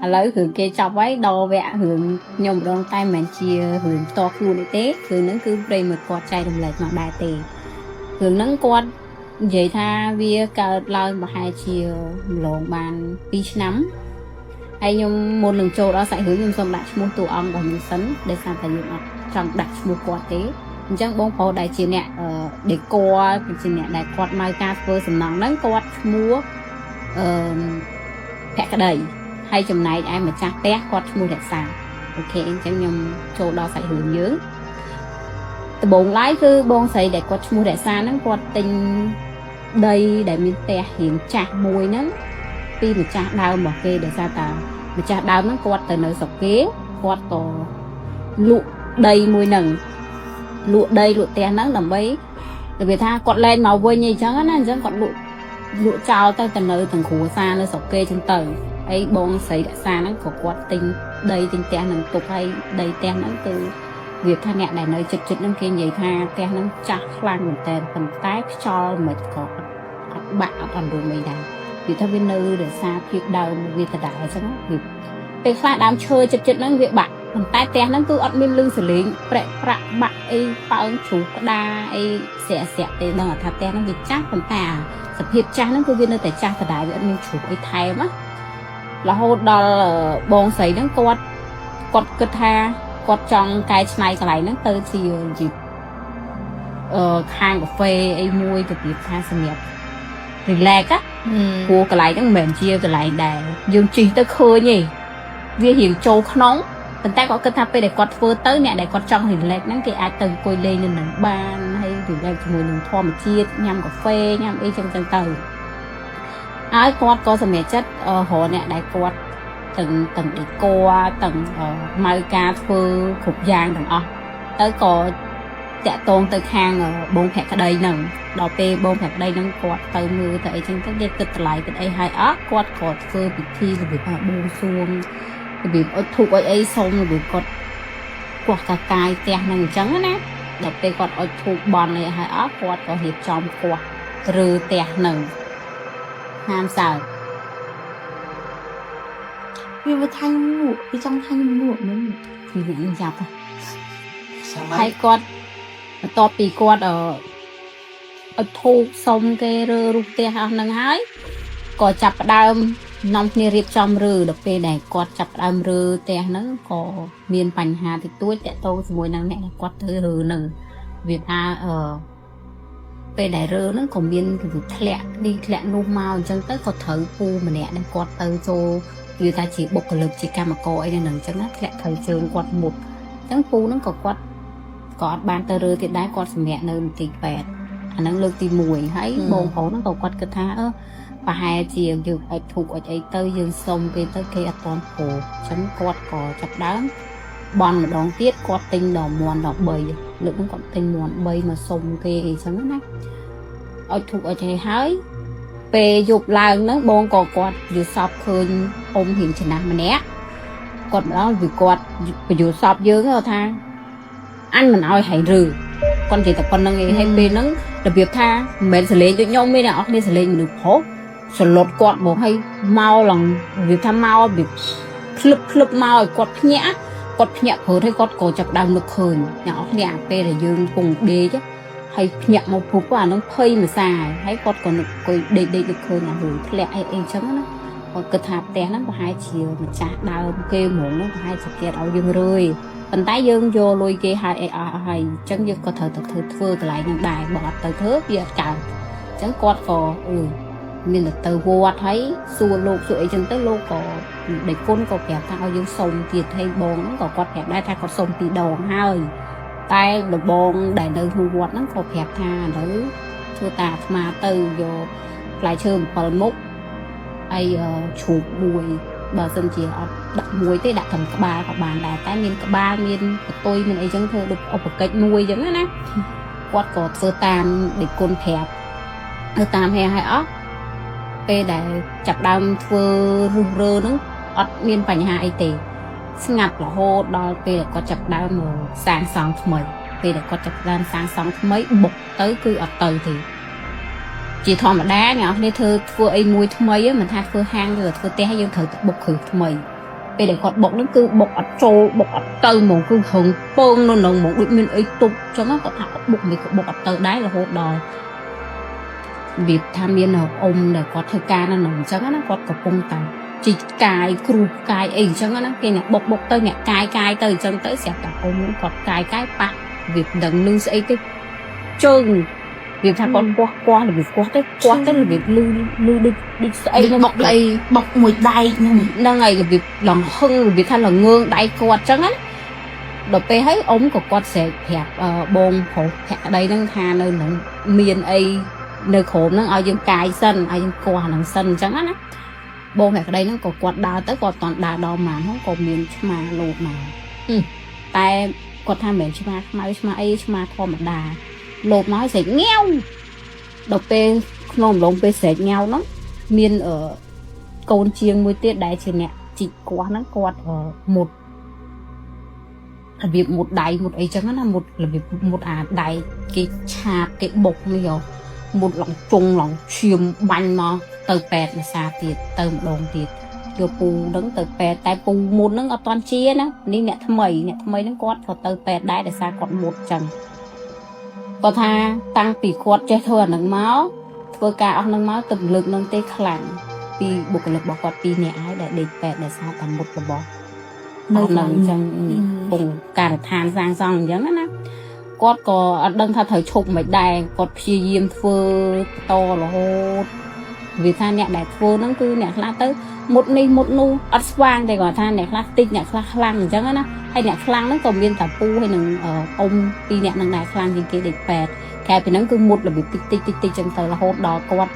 ឥឡូវគឺគេចាប់ហើយដល់វគ្គរឿងខ្ញុំម្ដងតែមិនមែនជារឿងផ្ទាល់ខ្លួននេះទេគឺហ្នឹងគឺប្រិយមិត្តគាត់ចែករំលែកមកដែរទេរឿងហ្នឹងគាត់និយាយថាវាកើតឡើងប្រហែលជាម្លងបាន2ឆ្នាំហើយខ្ញុំមុននឹងចូលដល់សាច់រឿងខ្ញុំសូមដាក់ឈ្មោះតួអង្គរបស់ខ្ញុំសិនដោយសារតែយើងអត់ចង់ដាក់ឈ្មោះគាត់ទេអញ្ចឹងបងប្រុសដែលជាអ្នកដេកជាអ្នកដែលគាត់មកការធ្វើសំណង់ហ្នឹងគាត់ឈ្មោះអឺភក្តី ហើយចំណែកឯម្ចាស់ផ្ទះគាត់ឈ្មោះរក្សាOK អញ្ចឹងខ្ញុំចូលដល់សាច់រឿងយើងដំបូងឡើយគឺបងស្រីដែលគាត់ឈ្មោះរក្សាហ្នឹងគាត់ទិញដីដែលមានផ្ទះរៀងចាស់មួយហ្នឹងពីម្ចាស់ដើមរបស់គេដោយសារតាម្ចាស់ដើមហ្នឹងគាត់ទៅនៅស្រុកគេគាត់ក៏លក់ដីមួយហ្នឹងលក់ដីលក់ផ្ទះហ្នឹងដើម្បីរបៀបថាគាត់លែងមកវិញអីចឹងណាអញ្ចឹងគាត់លក់លក់ចោលទៅទៅនៅទាំងគ្រួសារនៅស្រុកគេចឹងទៅ ហើយបងស្រីរក្សាហ្នឹងក៏គាត់ទិញដីទិញផ្ទះហ្នឹងទុកហើយដីផ្ទះហ្នឹងគឺវាថាអ្នកដែលនៅចិត្តចិត្តហ្នឹងគេនិយាយថាផ្ទះហ្នឹងចាស់ខ្លាំងមែនតើប៉ុន្តែខ្យល់មិនក៏អត់បាក់អត់អន់រួមអីដែរវាថាវានៅរក្សាភាពដើមវាដដែលអញ្ចឹងវាពេលខ្លះដើមឈើចិត្តចិត្តហ្នឹងវាបាក់ប៉ុន្តែផ្ទះហ្នឹងគឺអត់មានលឺសលេងប្រែកប្រាក់បាក់អីប៉ើងជ្រុះក្តារអីស្រាក់ស្រាក់ទេដឹងថាផ្ទះហ្នឹងវាចាស់ប៉ុន្តែសភាពចាស់ហ្នឹងគឺវានៅតែចាស់ដដែលវាអត់មានជ្រុះអីថែមណា រហូតដល់បងស្រីហ្នឹងគាត់គាត់គិតថាគាត់ចង់កែច្នៃកន្លែងហ្នឹងទៅជាជាខាងកាហ្វេអីមួយទៅប្រៀបថាសម្រាប់ relax á ព្រោះកន្លែងហ្នឹងមិនមែនជាកន្លែងដែលយើងជិះទៅឃើញទេវារៀងចូលក្នុងប៉ុន្តែគាត់គិតថាពេលដែលគាត់ធ្វើទៅអ្នកដែលគាត់ចង់ relax ហ្នឹងគេអាចទៅអង្គុយលេងនៅនឹងបានហើយ relax ជាមួយនឹងធម្មជាតិញ៉ាំកាហ្វេញ៉ាំអីចឹងចឹងទៅហើយគាត់ក៏សម្រេចចិត្តរកអ្នកដែលគាត់ទាំងទាំងដេកទាំងម៉ៅការធ្វើគ្រប់យ៉ាងទាំងអស់ទៅក៏តាក់ទងទៅខាងបងភក្តីហ្នឹងដល់ពេលបងភក្តីហ្នឹងគាត់ទៅមើលទៅអីចឹងទៅគេគិតតម្លៃគិតអីហើយអស់គាត់ក៏ធ្វើពិធីរបៀបថាបួងសួងរបៀបអុជធូបអីអីសុំរបៀបគាត់គាស់កាកាយផ្ទះហ្នឹងអញ្ចឹងណាដល់ពេលគាត់អុជធូបបន់អីហើយអស់គាត់ក៏រៀបចំគាស់រើផ្ទះហ្នឹងហាមសើច វាមកថាខ្ញុំងក់វាចង់ថាខ្ញុំងក់ហ្នឹង ពីអ្នកចាប់ហ៎ សម័យ ហើយគាត់បន្ទាប់ពីគាត់អុជធូបសុំគេរើរូបផ្ទះអស់ហ្នឹងហើយក៏ចាប់ផ្ដើមនាំគ្នារៀបចំរើដល់ពេលដែលគាត់ចាប់ផ្ដើមរើផ្ទះហ្នឹងក៏មានបញ្ហាតិចតួចតាក់ទងជាមួយនឹងអ្នកដែលគាត់ទៅរើហ្នឹងវាថាពេលដែលរើហ្នឹងក៏មានវាធ្លាក់នេះធ្លាក់នោះមកអញ្ចឹងទៅក៏ត្រូវពូម្នាក់ដែលគាត់ទៅចូលវាថាជាបុគ្គលិកជាកម្មករអីហ្នឹងអញ្ចឹងណាធ្លាក់ត្រូវជើងគាត់មុតអញ្ចឹងពូហ្នឹងក៏គាត់ក៏អត់បានទៅរើទៀតដែរគាត់សម្រាកនៅមន្ទីរពេទ្យអាហ្នឹងលើកទី1ហើយបងប្រុសហ្នឹងក៏គាត់គិតថាអឺប្រហែលជាយើងអុជធូបអុជអីទៅយើងសុំគេទៅគេអត់ទាន់ព្រមអញ្ចឹងគាត់ក៏ចាប់ដើមបន់ម្ដងទៀតគាត់ទិញដល់មាន់ដល់3លើកហ្នឹងគាត់ទិញមាន់3មកសុំគេអីចឹងណាអុជធូបអុជអីហើយពេលយប់ឡើងហ្នឹងបងក៏គាត់យល់សពឃើញអ៊ំរៀងចំណាស់ម្នាក់គាត់មកដល់វាគាត់បញ្យល់សពយើងគាត់ថាអញមិនឲ្យហែងឬគាត់និយាយតែប៉ុណ្្នឹងឯងហើយពេលហ្នឹងរបៀបថាមិនមែនសលេងដូចខ្ញុំទេអ្នកនរគ្នាសលេងមនុស្សប្រុសសលុតគាត់មកឲ្យមកឡើងរបៀបថាមករបៀបភ្លឹបភ្លឹបមកឲ្យគាត់ភ្ញាក់គាត់ភ្ញាក់ព្រោះឲ្យគាត់ក៏ចាប់ដើមនឹកឃើញអ្នកនរគ្នាអាពេលដែលយើងពងដេកហើយភ្ញាក់មកពុបអាហ្នឹងភ័យមួយសាហើយគាត់ក៏នឹកអង្គុយដេកដេកនឹកឃើញអារឿងធ្លាក់អីអីចឹងណាគាត់គិតថាផ្ទះហ្នឹងប្រហែលជាម្ចាស់ដើមគេហ្មងហ្នឹងប្រហែលជាគេឲ្យយើងរើយប៉ុន្តែយើងយកលុយគេឲ្យអីអស់ហើយអញ្ចឹងយើងក៏ត្រូវតែធ្វើធ្វើកន្លែងហ្នឹងដែរបើអត់ទៅធ្វើវាអត់កើតអញ្ចឹងគាត់ក៏អឺមានតែទៅវត្តហើយសួរលោកសួរអីចឹងទៅលោកក៏ដេចគុណក៏ប្រាប់ថាឲ្យយើងសុំទៀតហើយបងហ្នឹងក៏គាត់ប្រាប់ដែរថាគាត់សុំពីរដងហើយតែលបងដែលនៅក្នុងវត្តហ្នឹងក៏ប្រាប់ថាឥឡូវធ្វើតាអាត្មាទៅយកផ្លែឈើ7មុខហើយជ្រូកមួយបើសិនជាអត់ដាក់មួយទេដាក់ត្រឹមក្បាលក៏បានដែរតែមានក្បាលមានកតុយមានអីចឹងធ្វើដូចឧបកិច្ចមួយចឹងណាគាត់ក៏ធ្វើតាមដេចគុណប្រាប់ធ្វើតាមហែឲ្យអស់ពេលដែលចាប់ដើមធ្វើរុះរើហ្នឹងអត់មានបញ្ហាអីទេស្ងាត់រហូតដល់ពេលដែលគាត់ចាប់ដើមសាងសង់ថ្មីពេលដែលគាត់ចាប់ដើមសាងសង់ថ្មីបុកទៅគឺអត់ទៅទេជាធម្មតាអ្នកនរគ្នាធ្វើធ្វើអីមួយថ្មីមិនថាធ្វើហាងឬធ្វើផ្ទះយើងត្រូវតែបុកគ្រឹះថ្មី ពេលដែលគាត់បុកហ្នឹងគឺបុកអត់ចូលបុកអត់ទៅហ្មងគឺហឹងពងនៅនឹងហ្មងដូចមានអីទប់អញ្ចឹងគាត់ថាបុកមិនក៏បុកអត់ទៅដែររហូតដល់របៀបថាមានអ៊ំដែលគាត់ធ្វើការនៅនឹងអញ្ចឹងណាគាត់កំពុងតែជីកកាយគ្រូកាយអីអញ្ចឹងណាគេអ្នកបុកបុកទៅអ្នកកាយកាយទៅអញ្ចឹងទៅស្រាប់តែអ៊ំគាត់កាយកាយប៉ះរបៀបដឹងលឺស្អីទៅជើងរបៀបថាគាត់គាស់គាស់របៀបគាស់ទៅគាស់ទៅរបៀបលឺលឺដូចដូចស្អី បុកអីបុកមួយដែកហ្នឹង ហ្នឹងហើយរបៀបលងហឹងរបៀបថាល្ងើងដៃគាត់ចឹងណាដល់ពេលហើយអ៊ំក៏គាត់ស្រែកប្រាប់បងប្រុសភក្តីហ្នឹងថានៅនឹងមានអីនៅក្រោមហ្នឹងឲ្យយើងកាយសិនឲ្យយើងគាស់ហ្នឹងសិនអញ្ចឹងណាបងភក្តីហ្នឹងក៏គាត់ដើរទៅគាត់អត់ដើរដល់ម៉ានហ្នឹងក៏មានឆ្មាលោតមកតែគាត់ថាមិនមែនឆ្មាខ្មៅឆ្មាអីឆ្មាធម្មតាលោតមកស្រែកងាវដល់ពេលក្នុងអំឡុងពេលស្រែកងាវហ្នឹងមានអឺ កូនជាងមួយទៀតដែលជាអ្នកជីកគាស់ហ្នឹងគាត់មុតរបៀបមុតដៃមុតអីចឹងណាមុតរបៀបមុតអាដៃគេឆាបគេបុកនេះហ៎មុតឡងជុងឡងឈាមបាញ់មកទៅពេទ្យមួយសាទៀតទៅម្ដងទៀតយកពូហ្នឹងទៅពេទ្យតែពូមុតហ្នឹងអត់តាន់ជាណានេះអ្នកថ្មីអ្នកថ្មីហ្នឹងគាត់ក៏ទៅពេទ្យដែរដោយសារគាត់មុតចឹងគាត់ថាតាំងពីគាត់ចេះធ្វើអាហ្នឹងមកធ្វើការអស់ហ្នឹងមកទៅលើកហ្នឹងទេខ្លាំង ពីបុគ្គលិករបស់គាត់ពីរនាក់ហើយដែលដេកពេទ្យដោយសារតែមុតរបស់ នៅ នៅនឹងអញ្ចឹងពងការដ្ឋានសាងសង់អញ្ចឹងណាគាត់ក៏អត់ដឹងថាត្រូវឈប់មិនដែរគាត់ព្យាយាមធ្វើតរហូតវាថាអ្នកដែលធ្វើហ្នឹងគឺអ្នកខ្លះទៅមុតនេះមុតនោះអត់ស្វាងទេគាត់ថាអ្នកខ្លះតិចអ្នកខ្លះខ្លាំងអញ្ចឹងណាហើយអ្នកខ្លាំងហ្នឹងក៏មានតាពូហើយនឹងអ៊ំពីរអ្នកហ្នឹងដែរខ្លាំងជាងគេដេកពេទ្យតែពីហ្នឹងគឺមុតរបៀបតិចតិចតិចតិចចឹងទៅរហូតដល់គាត់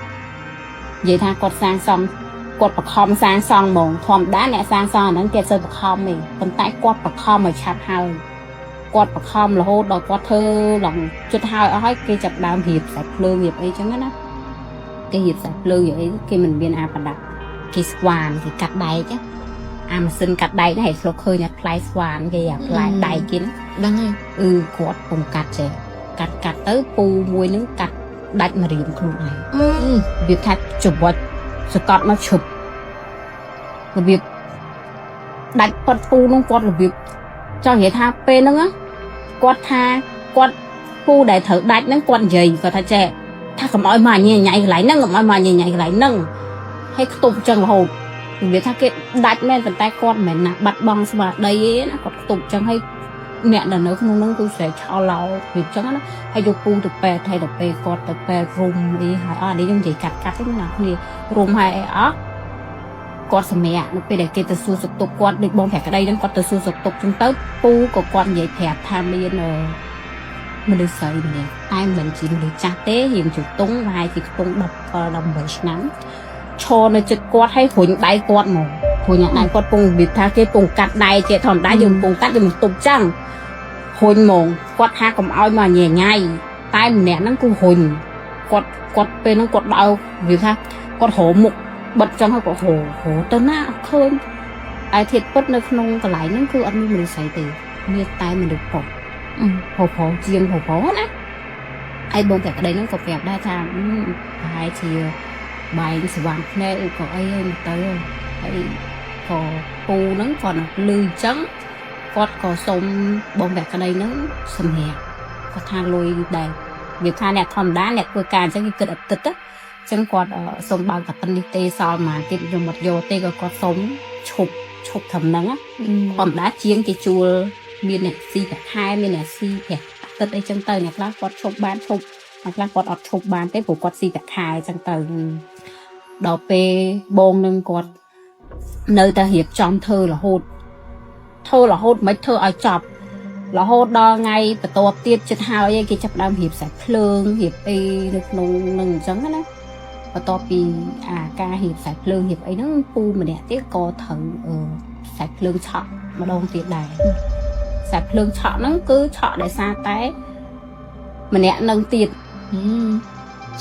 និយាយថាគាត់សាងសង់គាត់បខំសាងសង់ហ្មងធម្មតាអ្នកសាងសង់អាហ្នឹងគេអត់សូវបខំទេប៉ុន្តែគាត់បខំឲ្យឆាប់ហើយគាត់បខំរហូតដល់គាត់ធ្វើឡើងចិត្តហើយអស់ហើយគេចាប់ដើមរៀបខ្សែភ្លើងរៀបអីចឹងណាគេរៀបខ្សែភ្លើងរៀបអីគេមិនមានអាប្រដាប់គេស្វានគេកាត់ដែកអាម៉ាស៊ីនកាត់ដែកហ្នឹងឲ្យធ្លាប់ឃើញអាផ្លែស្វានគេអាផ្លែដែកគេហ្នឹង ដឹងហើយ អឺគាត់ពងកាត់ចេះកាត់កាត់ទៅពូមួយនឹងកាត់ដាច់ម្រាមខ្លួនឯងរបៀបថាច្រវាច់សកត់មកឈប់របៀបដាច់ផុតពូនឹងគាត់របៀបចង់និយាយថាពេលហ្នឹងគាត់ថាគាត់ពូដែលត្រូវដាច់ហ្នឹងគាត់និយាយគាត់ថាចេះថាកុំឲ្យមកញ៉ៃញ៉ៃកន្លែងហ្នឹងកុំឲ្យមកញ៉ៃញ៉ៃកន្លែងហ្នឹងហើយខ្ទប់ចឹងរហូតរបៀបថាគេដាច់មែនប៉ុន្តែគាត់មិនមែនណាបាត់បង់ស្មារតីទេណាគាត់ខ្ទប់ចឹងហើយអ្នកដែលនៅក្នុងហ្នឹងគឺស្រែកឆោឡោវាចឹងណាហើយយកពូទៅពេទ្យហើយដល់ពេលគាត់ទៅពេទ្យរុំអីហើយអស់នេះខ្ញុំនិយាយកាត់កាត់ទេណាគ្នារុំហើយអីអស់គាត់សម្រាកនៅពេលដែលគេទៅសួរសុខទុក្ខគាត់ដូចបងប្រាប់ក្តីហ្នឹងគាត់ទៅសួរសុខទុក្ខចឹងទៅពូក៏គាត់និយាយប្រាប់ថាមានមនុស្សស្រីម្នាក់តែមិនជាមនុស្សចាស់ទេរៀងជំទង់ប្រហែលជាខ្ទង់17 18ឆ្នាំឈរនៅចិត្តគាត់ហើយរុញដៃគាត់មករុញដៃគាត់ពងរបៀបថាគេពងកាត់ដៃជាធម្មតាយើងពងកាត់យើងមិនទប់ចឹងរុញហ្មងគាត់ថាកុំឲ្យមកញ៉ៃញ៉ៃតែម្នាក់ហ្នឹងគឺរុញគាត់គាត់ពេលហ្នឹងគាត់ដៅវាថាគាត់រមុខបិទចឹងហើយគាត់ររទៅណាអត់ឃើញតែធាតុពិតនៅក្នុងកន្លែងហ្នឹងគឺអត់មានមនុស្សស្រីទេមានតែមនុស្សប្រុសប្រុសប្រុសជាងប្រុសប្រុសណាហើយបងតែក្តីហ្នឹងក៏ប្រាប់ដែរថាប្រហែលជាបែងស្វាងភ្នែកឬក៏អីហើយទៅហើយក៏ពូហ្នឹងគាត់លឺអញ្ចឹងគាត់ក៏សុំបងតែក្តីហ្នឹងសម្រាប់គាត់ថាលុយដែរវាថាអ្នកធម្មតាអ្នកធ្វើការអញ្ចឹងគេគិតអាទិត្យអញ្ចឹងគាត់សុំបើកតែប៉ុណ្្នេះទេសល់មកទៀតខ្ញុំអត់យកទេក៏គាត់សុំឈប់ឈប់ត្រឹមហ្នឹងធម្មតាជាងគេជួលមានអ្នកស៊ីប្រាក់ខែមានអ្នកស៊ីប្រាក់អាទិត្យអីចឹងទៅអ្នកខ្លះគាត់ឈប់បានឈប់អ្នកខ្លះគាត់អត់ឈប់បានទេព្រោះគាត់ស៊ីប្រាក់ខែអញ្ចឹងទៅដល់ពេលបងនឹងគាត់នៅតែរៀបចំធ្វើរហូតធ្វើរហូតមិនធ្វើឲ្យចប់រហូតដល់ថ្ងៃបន្ទាប់ទៀតចិត្តហើយគេចាប់ដើមរៀបខ្សែភ្លើងរៀបអីនៅក្នុងនឹងអញ្ចឹងណាបន្ទាប់ពីអាការរៀបខ្សែភ្លើងរៀបអីហ្នឹងពូម្នាក់ទៀតក៏ត្រូវខ្សែភ្លើងឆក់ម្ដងទៀតដែរខ្សែភ្លើងឆក់ហ្នឹងគឺឆក់ដោយសារតែម្នាក់នឹងទៀត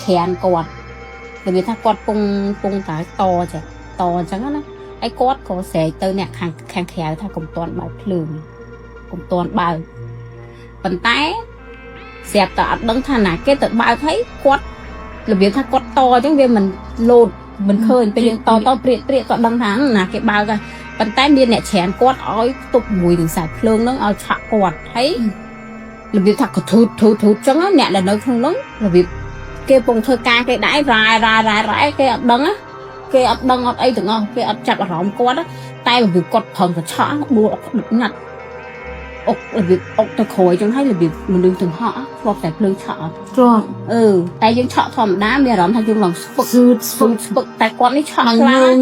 ច្រានគាត់របៀបថាគាត់ពងពងតែតចេះតអញ្ចឹងណាហើយគាត់ក៏ស្រែកទៅអ្នកខាងខាងក្រៅថាកុំទាន់បើកភ្លើងកុំទាន់បើកប៉ុន្តែស្រាប់តែអត់ដឹងថាណាគេទៅបើកហើយគាត់របៀបថាគាត់តអញ្ចឹងវាមិនលោតមិនឃើញពេលយើងតតព្រាកព្រាកគាត់ដឹងថាណាគេបើក ប៉ុន្តែមានអ្នកច្រានគាត់ឲ្យខ្ទប់មួយនឹងខ្សែភ្លើងហ្នឹងឲ្យឆក់គាត់ហើយរបៀបថាកធូតធូតធូតចឹងណាអ្នកដែលនៅក្នុងហ្នឹងរបៀបគេពងធ្វើការគេដែររ៉ែរ៉ែរ៉ែរ៉ែគេអត់ដឹងណាគេអត់ដឹងអត់អីទាំងអស់គេអត់ចាប់អារម្មណ៍គាត់ណាតែរបៀបគាត់ប្រឹងកឆក់ដួលអុកដិតញាត់អុករបៀបអុកទៅក្រោយចឹងហើយរបៀបមនុស្សទាំងហក់ធ្លាប់តែភ្លើងឆក់អត់ ទ្រាំ អឺតែយើងឆក់ធម្មតាមានអារម្មណ៍ថាយើងឡើងស្ពឹក ស៊ឺត ស្ពឹកស្ពឹកតែគាត់នេះឆក់ ឡើង ខ្លាំង ង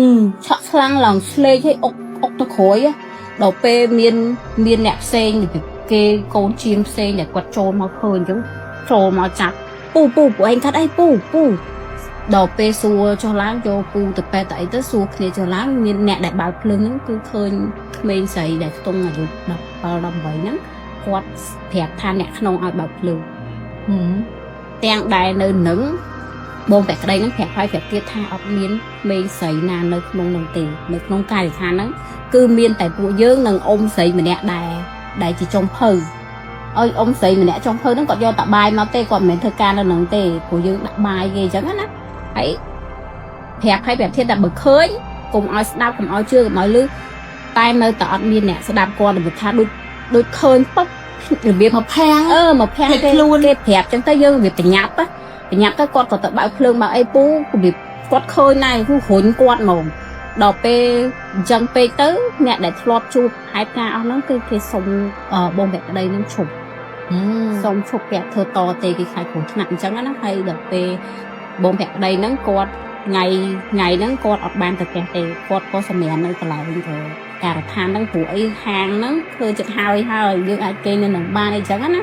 ឆក់ខ្លាំងឡើងស្លេកឲ្យអុកអុកទៅក្រោយដល់ពេលមានមានអ្នកផ្សេងរបៀបគេកូនជាងផ្សេងដែលគាត់ចូលមកឃើញអញ្ចឹងចូលមកចាប់ពូពូពួកឯងកាត់អីពូពូដល់ពេលសួរចុះឡើងយកពូទៅពេទ្យទៅអីទៅសួរគ្នាចុះឡើងមានអ្នកដែលបើកភ្លើងហ្នឹងគឺឃើញក្មេងស្រីដែលខ្ទង់អាយុ17 18ហ្នឹងគាត់ប្រាប់ថាអ្នកក្នុងឲ្យបើកភ្លើង ទាំងដែលនៅនឹងបងតែក្តីហ្នឹងប្រាប់ហើយប្រាប់ទៀតថាអត់មានមេស្រីណានៅក្នុងនឹងទេនៅក្នុងការិយាឋានហ្នឹងគឺមានតែពួកយើងនិងអ៊ំស្រីម្នាក់ដែរដែលជាចុងភៅឲ្យអ៊ំស្រីម្នាក់ចុងភៅហ្នឹងគាត់យកតាបាយមកទេគាត់មិនមែនធ្វើការនៅនឹងទេព្រោះយើងដាក់បាយគេអញ្ចឹងណាហើយប្រាប់ហើយប្រាប់ទៀតតែបើឃើញកុំឲ្យស្ដាប់កុំឲ្យជឿកុំឲ្យលឺតែនៅតែអត់មានអ្នកស្ដាប់គាត់របៀបថាដូចដូចឃើញពុករបៀប មកភាំង អឺមកភាំង ភ្លេច គេ ខ្លួន គេប្រាប់ចឹងទៅយើងវាប្រញាប់ណាប្រញាប់ទៅគាត់ក៏ទៅបើកភ្លើងបើកអីពូរបៀបគាត់ឃើញដែរគឺរុញគាត់ហ្មងដល់ពេលអញ្ចឹងពេកទៅអ្នកដែលធ្លាប់ជួបហេតុការណ៍អស់ហ្នឹងគឺគេសុំអឺបងភក្តីនឹងឈប់សុំឈប់ពាក់ធ្វើតទេគេខ្លាចគ្រោះថ្នាក់អញ្ចឹងណាហើយដល់ពេលបងភក្តីហ្នឹងគាត់ថ្ងៃថ្ងៃហ្នឹងគាត់អត់បានទៅផ្ទះទេគាត់ក៏សម្រាននៅកន្លែងទៅការដ្ឋានហ្នឹងព្រោះអីហាងហ្នឹងធ្វើចិត្តហើយហើយយើងអាចគេងនៅនឹងបានអីចឹងណា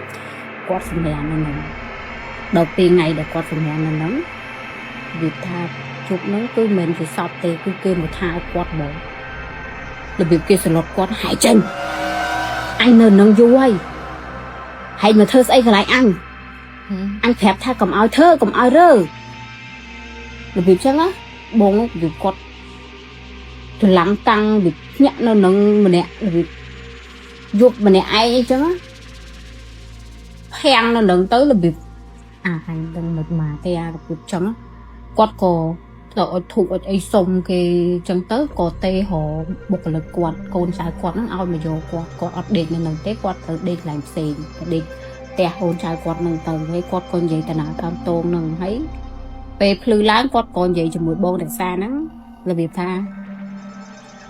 គាត់សម្រាននៅហ្នឹងដល់ពេលថ្ងៃដែលគាត់សម្រាននៅហ្នឹងវាថាជប់ហ្នឹងគឺមិនមែនជាសពទេគឺគេមកថាឲ្យគាត់ហ្មងរបៀបគេសន្លត់គាត់ហែកចេញអញនៅនឹងយូរហើយហែកមកធ្វើស្អីកន្លែងអញអញប្រាប់ថាកុំឲ្យធ្វើកុំឲ្យរើរបៀបចឹងណាបងរបៀបគាត់ច្រឡំតាំងរបៀបភ្ញាក់នៅនឹងម្នាក់របៀបយប់ម្នាក់ឯងអីចឹងណា ភាំងនៅនឹងទៅរបៀបអាអញដឹងមិនមកទេអារបៀបចឹងគាត់ក៏ទៅអុជធូបអុជអីសុំគេចឹងទៅក៏ទេរកបុគ្គលិកគាត់កូនចៅគាត់ហ្នឹងឲ្យមកយកគាត់គាត់អត់ដេកនៅនឹងទេគាត់ត្រូវដេកកន្លែងផ្សេងទៅដេកផ្ទះកូនចៅគាត់ហ្នឹងទៅហើយគាត់ក៏និយាយតាណាតាមតងហ្នឹងហើយពេលភ្លឺឡើងគាត់ក៏និយាយជាមួយបងរក្សាហ្នឹងរបៀបថា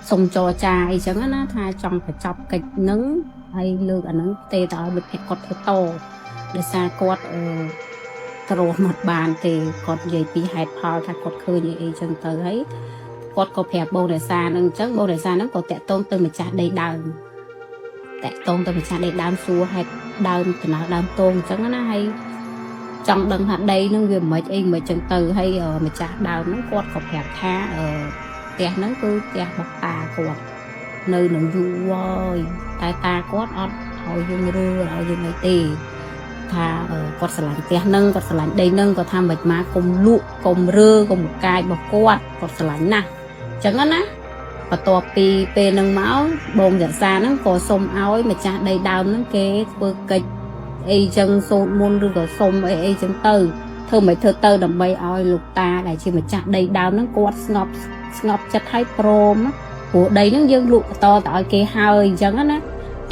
សុំចរចាអីចឹងណាថាចង់បញ្ចប់កិច្ចហ្នឹងហើយលើកអាហ្នឹងទេទៅឲ្យមិត្តភក្តិគាត់ធ្វើត ដោយសារគាត់អឺទ្រាំអត់បានទេគាត់និយាយពីហេតុផលថាគាត់ឃើញអីអីចឹងទៅហើយគាត់ក៏ប្រាប់បងរសានឹងអញ្ចឹងបងរសានឹងក៏តាក់ទងទៅម្ចាស់ដីដើមតាក់ទងទៅម្ចាស់ដីដើមសួរហេតុដើមដំណើរដើមតងអញ្ចឹងណាហើយចង់ដឹងថាដីនឹងវាមិនអីមិនចឹងទៅហើយអឺម្ចាស់ដើមហ្នឹងគាត់ក៏ប្រាប់ថាអឺផ្ទះហ្នឹងគឺផ្ទះរបស់តាគាត់នៅនឹងយូរហើយតែតាគាត់អត់ឲ្យយើងរើឲ្យយើងអីទេ ថាអឺគាត់ស្រឡាញ់ផ្ទះហ្នឹងគាត់ស្រឡាញ់ដីហ្នឹងគាត់ថាមិនមកកុំលក់កុំរើកុំកាយរបស់គាត់គាត់ស្រឡាញ់ណាស់អញ្ចឹងណាបន្ទាប់ពីពេលហ្នឹងមកបងរក្សាហ្នឹងក៏សុំឲ្យម្ចាស់ដីដើមហ្នឹងគេធ្វើកិច្ចអីចឹងសូត្រមន្តឬក៏សុំអីអីចឹងទៅធ្វើមិនធ្វើទៅដើម្បីឲ្យលោកតាដែលជាម្ចាស់ដីដើមហ្នឹងគាត់ស្ងប់ស្ងប់ចិត្តឲ្យព្រមណាព្រោះដីហ្នឹងយើងលក់បន្តទៅឲ្យគេហើយអញ្ចឹងណា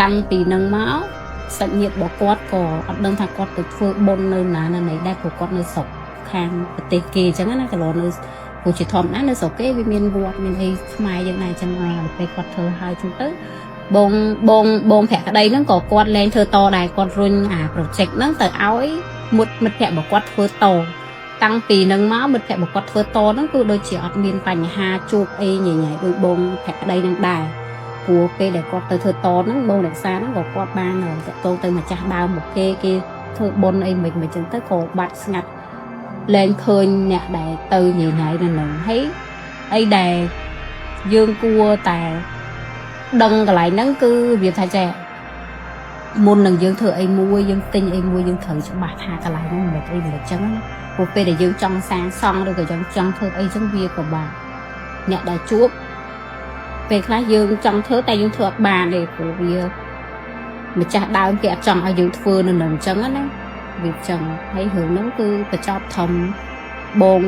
តាំងពីហ្នឹងមក សាច់ញាតិរបស់គាត់ក៏អត់ដឹងថាគាត់ទៅធ្វើបុណ្យនៅណានៅណីដែរព្រោះគាត់នៅស្រុកខាងប្រទេសគេអញ្ចឹងណាក៏នៅព្រោះជាធម្មតានៅស្រុកគេវាមានវត្តមានអីខ្មែរយើងដែរអញ្ចឹងដល់ពេលគាត់ធ្វើហើយអញ្ចឹងទៅបងបងបងភក្តីហ្នឹងក៏គាត់លែងធ្វើតដែរគាត់រុញអា project ហ្នឹងទៅឲ្យមុតមិត្តភក្តិរបស់គាត់ធ្វើតតាំងពីហ្នឹងមកមិត្តភក្តិរបស់គាត់ធ្វើតហ្នឹងគឺដូចជាអត់មានបញ្ហាជួបអីញ៉ៃញ៉ៃដូចបងភក្តីហ្នឹងដែរ ព្រោះពេលដែលគាត់ទៅធ្វើតហ្នឹងបងរក្សាហ្នឹងក៏គាត់បានតកតងទៅម្ចាស់ដើមមកគេគេធ្វើបុណ្យអីមិនមិនចឹងទៅក៏បាត់ស្ងាត់លែងឃើញអ្នកដែលទៅញ៉ៃញ៉ៃនៅហ្នឹងហើយអីដែលយើងគួរតែដឹងកន្លែងហ្នឹងគឺវាថាចេះមុននឹងយើងធ្វើអីមួយយើងទិញអីមួយយើងត្រូវច្បាស់ថាកន្លែងហ្នឹងមិនអីមិនចឹងណាព្រោះពេលដែលយើងចង់សាងសង់ឬក៏យើងចង់ធ្វើអីចឹងវាពិបាកអ្នកដែលជួប ពេលខ្លះយើងចង់ធ្វើតែយើងធ្វើអត់បានទេព្រោះវាម្ចាស់ដើមគេអត់ចង់ឲ្យយើងធ្វើនៅនឹងអញ្ចឹងណាវាអញ្ចឹងហើយរឿងហ្នឹងគឺបញ្ចប់ធំ បង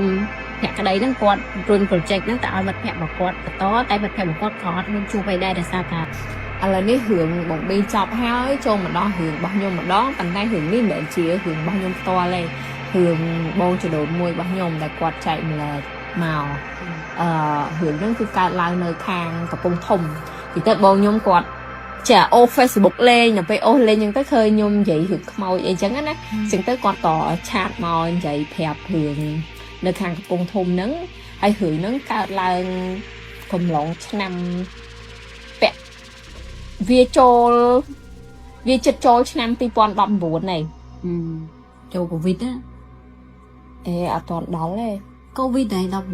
ភក្តីហ្នឹងគាត់រុញ project ហ្នឹងទៅឲ្យមិត្តភក្តិរបស់គាត់បន្តតែមិត្តភក្តិរបស់គាត់ក៏អត់មានជួបអីដែរដោយសារថា ឥឡូវនេះរឿងបងប៊ីចប់ហើយចូលមកដល់រឿងរបស់ខ្ញុំម្ដងប៉ុន្តែរឿងនេះមិនមែនជារឿងរបស់ខ្ញុំផ្ទាល់ទេរឿងបងចដូនមួយរបស់ខ្ញុំដែលគាត់ចែកម្លែកមកអឺរឿងហ្នឹងគឺកើតឡើងនៅខាងកំពង់ធំទីទៅបងខ្ញុំគាត់ចេះអូ Facebook លេងដល់ពេលអូសលេងហ្នឹងទៅឃើញខ្ញុំនិយាយរឿងខ្មោចអីចឹងណាចឹងទៅគាត់ក៏ chat មកនិយាយប្រាប់រឿងនៅខាងកំពង់ធំហ្នឹងហើយរឿងហ្នឹងកើតឡើងកំឡុងឆ្នាំពាក់ វាចូលវាចិត្តចូលឆ្នាំ2019នេះ ចូលកូវីដណា អេអត់ទាន់ដល់ទេ កូវីដហើយដល់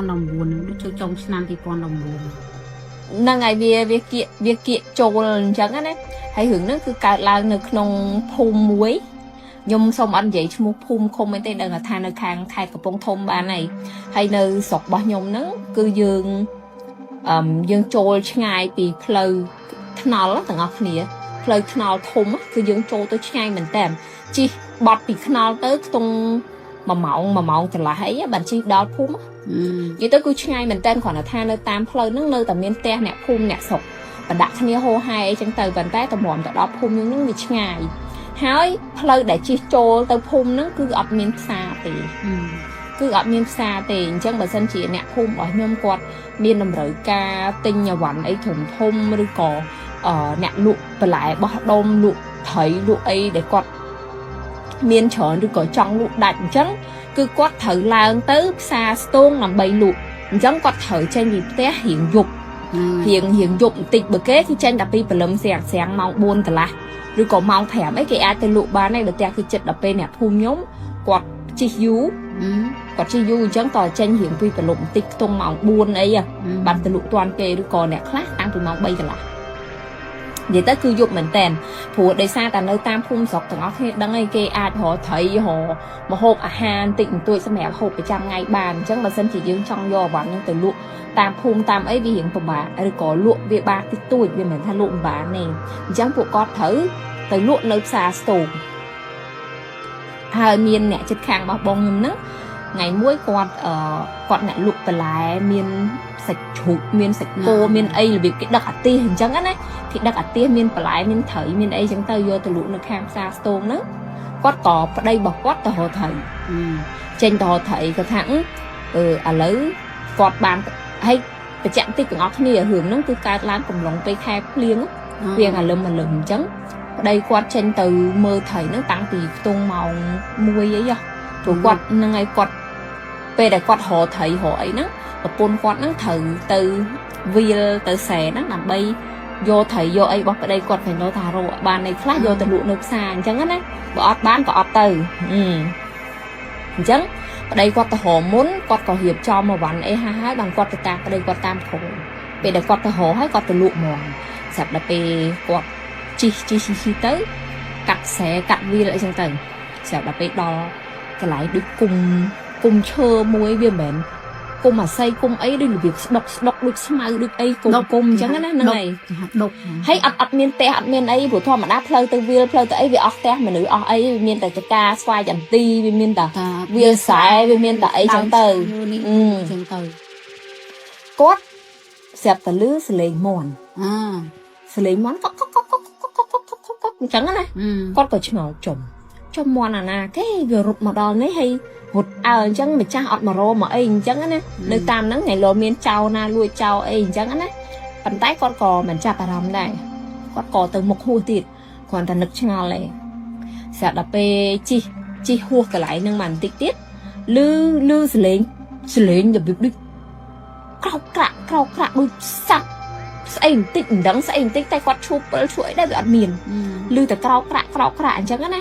2019ដូចចូលចុងឆ្នាំ2019 ហ្នឹងហើយវាវាគៀកវាគៀកចូលអញ្ចឹងណាហើយរឿងហ្នឹងគឺកើតឡើងនៅក្នុងភូមិមួយខ្ញុំសូមអត់និយាយឈ្មោះភូមិឃុំអីទេដឹងថានៅខាងខេត្តកំពង់ធំបានហើយហើយនៅស្រុករបស់ខ្ញុំហ្នឹងគឺយើងអឹមយើងចូលឆ្ងាយពីផ្លូវថ្នល់ទាំងអស់គ្នាផ្លូវថ្នល់ធំគឺយើងចូលទៅឆ្ងាយមែនតើជិះបត់ពីថ្នល់ទៅខ្ទង់1ម៉ោង1ម៉ោងកន្លះអីបានជិះដល់ភូមិ និយាយទៅគឺឆ្ងាយមែនតើគ្រាន់តែថានៅតាមផ្លូវហ្នឹងនៅតែមានផ្ទះអ្នកភូមិអ្នកស្រុកបណ្ដាក់គ្នាហោហែអីចឹងទៅប៉ុន្តែតម្រាំទៅដល់ភូមិហ្នឹងវាឆ្ងាយហើយផ្លូវដែលជិះចូលទៅភូមិហ្នឹងគឺអត់មានផ្សារទេគឺអត់មានផ្សារទេអញ្ចឹងបើសិនជាអ្នកភូមិរបស់ខ្ញុំគាត់មានតម្រូវការទិញអីវ៉ាន់អីធំធំឬក៏អ្នកលក់បន្លែបោះដុំលក់ត្រីលក់អីដែលគាត់មានច្រើនឬក៏ចង់លក់ដាច់អញ្ចឹងគឺគាត់ត្រូវឡើងទៅផ្សារស្ទងដើម្បីលក់អញ្ចឹងគាត់ត្រូវចេញពីផ្ទះរៀងយប់រៀងរៀងយប់បន្តិចបើគេគឺចេញតែពីព្រលឹមស្រាងស្រាងម៉ោង4កន្លះឬក៏ម៉ោង5អីគេអាចទៅលក់បានហើយបើផ្ទះគឺចិត្តដល់ពេលអ្នកភូមិខ្ញុំគាត់ជិះយូរគាត់ជិះយូរអញ្ចឹងតចេញរៀងពីព្រលប់បន្តិចខ្ទង់ម៉ោង4អីបានទៅលក់តាន់គេឬក៏អ្នកខ្លះតាំងពីម៉ោង3កន្លះនិយាយទៅគឺយប់មែនតែនព្រោះដោយសារតែនៅតាមភូមិស្រុកទាំងអស់គ្នាដឹងឯងគេអាចរកត្រីរកម្ហូបអាហារបន្តិចបន្តួចសម្រាប់ហូបប្រចាំថ្ងៃបានអញ្ចឹងបើសិនជាយើងចង់យកអីវ៉ាន់ហ្នឹងទៅលក់តាមភូមិតាមអីវារៀងពិបាកឬក៏លក់វាបានតិចតួចវាមិនមែនថាលក់មិនបានទេអញ្ចឹងពួកគាត់ត្រូវទៅលក់នៅផ្សារស្ទងហើយមានអ្នកចិត្តខាងរបស់បងខ្ញុំហ្នឹងថ្ងៃមួយគាត់អឺគាត់អ្នកលក់បន្លែមានសាច់ជ្រូកមានសាច់គោមានអីរបៀបគេដឹកអាទិសអញ្ចឹងណាគេដឹកអាទិសមានបន្លែមានត្រីមានអីចឹងទៅយកទៅលក់នៅខាងផ្សារស្ទងហ្នឹងគាត់ក៏ប្តីរបស់គាត់ទៅរកត្រីចេញទៅរកត្រីគាត់ថាអឺឥឡូវគាត់បានហើយបញ្ជាក់តិចទាំងអស់គ្នារឿងហ្នឹងគឺកើតឡើងកំឡុងពេលខែភ្លៀងភ្លៀងអាលឹមអាលឹមអញ្ចឹងប្តីគាត់ចេញទៅមើលត្រីហ្នឹងតាំងពីខ្ទង់ម៉ោង1អីហ៎ព្រោះគាត់ហ្នឹងហើយគាត់ពេលដែលគាត់រកត្រីរកអីហ្នឹងប្រពន្ធគាត់ហ្នឹងត្រូវទៅវាលទៅស្រែហ្នឹងដើម្បីយកត្រីយកអីរបស់ប្តីគាត់ទៅថារកបាននៃខ្លះយកទៅលក់នៅផ្សារអញ្ចឹងណាបើអត់បានក៏អត់ទៅអញ្ចឹងប្តីគាត់ទៅរកមុនគាត់ក៏រៀបចំអីវ៉ាន់អីហាហើយបានគាត់ទៅតាមប្តីគាត់តាមក្រោយពេលដែលគាត់ទៅរកហើយគាត់ទៅលក់ហ្មងស្រាប់ដល់ពេលគាត់ជីកជីកជីកទៅកាត់ស្រែកាត់វាលអីចឹងទៅស្រាប់ដល់ពេលដល់កន្លែងដូចគុំគុំឈើមួយវាមិនមែនគុំអាស័យគុំអីដូចរបៀបស្ដុកស្ដុកដូចស្មៅដូចអីគុំគុំអញ្ចឹងណាហ្នឹងហើយ ដុក ហើយអត់អត់មានផ្ទះអត់មានអីព្រោះធម្មតាផ្លូវទៅវាលផ្លូវទៅអីវាអស់ផ្ទះមនុស្សអស់អីវាមានតែចកាស្វាយចន្ទីវាមានតែវាលស្រែវាមានតែអីចឹងទៅ នេះចឹងទៅ គាត់ស្រាប់តែលឺសលេងមន់ អា សលេងមន់កុកកុកកុកកុកកុកកុកកុកកុកអញ្ចឹងណាគាត់ក៏ឆ្ងល់ចំចំមន់អាណាគេវារត់មកដល់នេះហើយរត់អើអញ្ចឹងម្ចាស់អត់មករមកអីអញ្ចឹងណានៅតាមហ្នឹងថ្ងៃលោមានចៅណាលួចចៅអីអញ្ចឹងណាប៉ុន្តែគាត់ក៏មិនចាប់អារម្មណ៍ដែរគាត់ក៏ទៅមុខហួសទៀតគ្រាន់តែនឹកឆ្ងល់ឯងស្រាប់ដល់ពេលជីកជីកហួសកន្លែងហ្នឹងមកបន្តិចទៀតលឺលឺសលេងសលេងរបៀបដូចក្រោកក្រាក់ក្រោកក្រាក់ដូចសัตว์ស្អីបន្តិចមិនដឹងស្អីបន្តិចតែគាត់ឈួពិលឈួអីដែរវាអត់មានលឺតែក្រោកក្រាក់ក្រោកក្រាក់អញ្ចឹងណា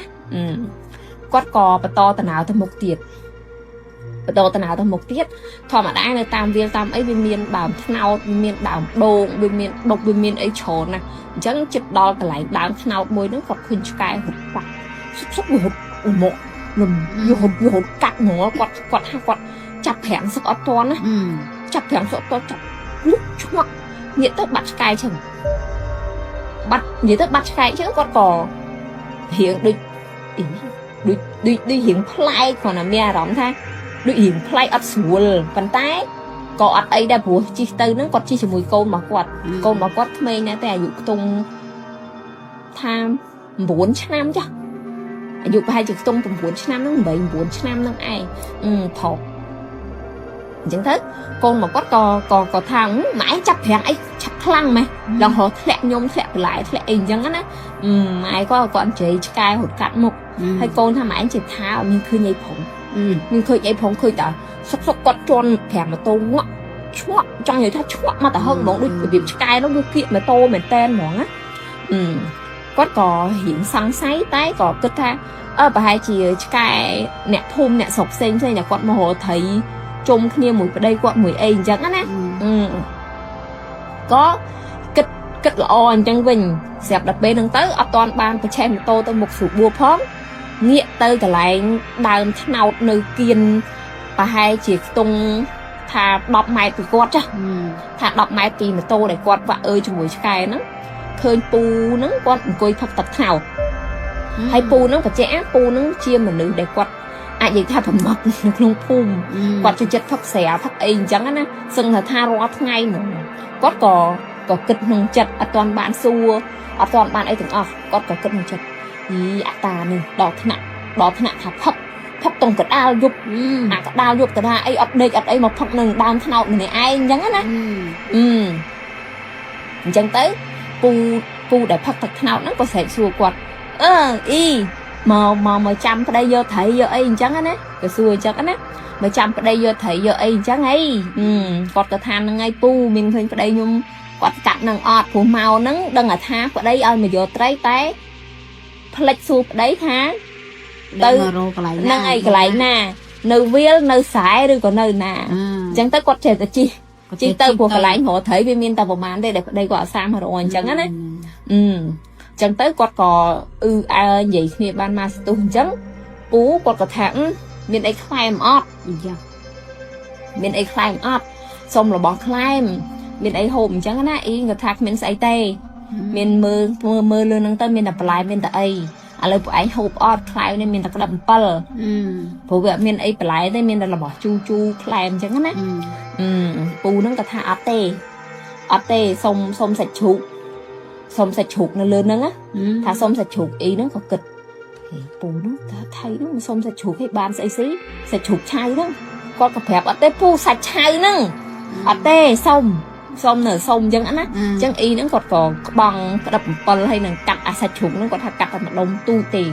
គាត់ក៏បន្តដំណើរទៅមុខទៀតបន្តដំណើរទៅមុខទៀតធម្មតានៅតាមវាលតាមអីវាមានដើមថ្នោតវាមានដើមដូងវាមានដុបវាមានអីច្រើនណាស់អញ្ចឹងចិត្តដល់កន្លែងដើមថ្នោតមួយហ្នឹងគាត់ឃើញឆ្កែរត់បាក់សុកសុកវារត់មកលំវារត់វារត់កាត់ហ្មងគាត់គាត់ថាគាត់ចាប់ប្រាំងសឹកអត់ទាន់ណាចាប់ប្រាំងសឹកអត់ទាន់ចាប់លុកឆ្ងក់ងាកទៅបាត់ឆ្កែចឹងបាត់និយាយទៅបាត់ឆ្កែចឹងគាត់ក៏រៀងដូចដូចដូចដូចរៀងប្លែកគ្រាន់តែមានអារម្មណ៍ថា ដូចរៀងប្លែកអត់ស្រួលប៉ុន្តែក៏អត់អីដែរព្រោះជិះទៅហ្នឹងគាត់ជិះជាមួយកូនរបស់គាត់កូនរបស់គាត់ក្មេងណាស់តែអាយុខ្ទង់ថា9ឆ្នាំចាស់អាយុប្រហែលជាខ្ទង់9ឆ្នាំហ្នឹង8 9ឆ្នាំហ្នឹងឯងអឺថោកអញ្ចឹងទៅកូនរបស់គាត់ក៏ថាម៉ែចាប់ប្រាំងអីឆាប់ខ្លាំងម៉េះឡើងរហធ្លាក់ញុំធ្លាក់បន្លែធ្លាក់អីអញ្ចឹងណាម៉ែគាត់គាត់និយាយឆ្កែរត់កាត់មុខហើយកូនថាម៉ែឯងជាថាអត់មានឃើញអីផងមានឃើញអីផងឃើញតែសុកសុកគាត់ជន់ប្រាំងម៉ូតូងាក់ឆ្វក់ចង់និយាយថាឆ្វក់មកតែហឹងហ្មងដូចរបៀបឆ្កែនោះវាគៀកម៉ូតូមែនតែនហ្មងណាអឺគាត់ក៏រៀងសង្ស័យតែក៏គិតថាអើប្រហែលជាឆ្កែអ្នកភូមិអ្នកស្រុកផ្សេងផ្សេងដែលគាត់មករកត្រីជុំគ្នាមួយប្តីគាត់មួយអីអញ្ចឹងណាក៏គិតគិតល្អអញ្ចឹងវិញស្រាប់ដល់ពេលហ្នឹងទៅអត់ទាន់បានប្រឆេះម៉ូតូទៅមុខស្រួលបួផងងាកទៅកន្លែងដើមថ្នោតនៅគៀនប្រហែលជាខ្ទង់ថា10ម៉ែត្រពីគាត់ចាស់ថា10ម៉ែត្រពីម៉ូតូដែលគាត់វាក់អើយជាមួយឆ្កែហ្នឹងឃើញពូហ្នឹងគាត់អង្គុយផឹកទឹកថ្នោតហើយពូហ្នឹងបច្ចេកពូហ្នឹងជាមនុស្សដែលគាត់អាចនិយាយថាប្រមឹកនៅក្នុងភូមិគាត់ចូលចិត្តផឹកស្រាផឹកអីអញ្ចឹងណាសឹងថារាល់ថ្ងៃហ្មងគាត់ក៏គិតក្នុងចិត្តអត់ទាន់បានសួរអត់ទាន់បានអីទាំងអស់គាត់ក៏គិតក្នុងចិត្តយីអតានេះដល់ថ្នាក់ថាផឹកផឹកតងកដាលយប់អាកដាលយប់កដាលអីអត់ដេកអត់អីមកផឹកនឹងដើមថ្នោតម្នាក់ឯងអញ្ចឹងណាអឺអញ្ចឹងទៅពូដែលផឹកទឹកថ្នោតហ្នឹងក៏ស្រែកសួរគាត់អឺអ៊ីមកមកមកចាំប្តីយកត្រីយកអីអញ្ចឹងណាក៏សួរអញ្ចឹងណាមកចាំប្តីយកត្រីយកអីអញ្ចឹងអីគាត់ក៏ថាហ្នឹងហើយពូមានឃើញប្តីខ្ញុំគាត់កាត់នឹងអត់ព្រោះមកហ្នឹងដឹងថាប្តីឲ្យមកយកត្រីតែផ្លិចសួរប្តីថា ទៅរកកន្លែងណា ហ្នឹងហើយកន្លែងណានៅវាលនៅស្រែឬក៏នៅណាអញ្ចឹងទៅគាត់ចេះតែជិះជិះទៅព្រោះកន្លែងរកត្រីវាមានតែប្រហែលទេដែលប្តីគាត់អត់សាមរកអញ្ចឹងណាអឺអញ្ចឹងទៅគាត់ក៏អឺអើនិយាយគ្នាបានមកស្ទុះអញ្ចឹងពូគាត់ក៏ថាមានអីខ្លែមអត់មានអីខ្លែមអត់សុំរបស់ខ្លែមមានអីហូបអញ្ចឹងណាអ៊ីគាត់ថាគ្មានស្អីទេមានមើលមើលលើហ្នឹងទៅមានតែបន្លែមានតែអីឥឡូវពួកឯងហូបអត់ខ្លែមនេះមានតែក្តាប់7ព្រោះវាអត់មានអីបន្លែទេមានតែរបស់ជូរជូរខ្លែមអញ្ចឹងណាពូហ្នឹងក៏ថាអត់ទេអត់ទេសុំសុំសាច់ជ្រូកសុំសាច់ជ្រូកនៅលើហ្នឹងណាថាសុំសាច់ជ្រូកអ៊ីហ្នឹងក៏គិតពូហ្នឹងថាថៃហ្នឹងសុំសាច់ជ្រូកឲ្យបានស្អីស៊ីសាច់ជ្រូកឆៅហ្នឹងគាត់ក៏ប្រាប់អត់ទេពូសាច់ឆៅហ្នឹងអត់ទេសុំសុំនៅសុំអញ្ចឹងណាអញ្ចឹងអ៊ីហ្នឹងគាត់ក៏ក្បង់ក្តាប់7ហើយនឹងកាត់អាសាច់ជ្រូកហ្នឹងគាត់ថាកាត់តែម្ដុំទូទេ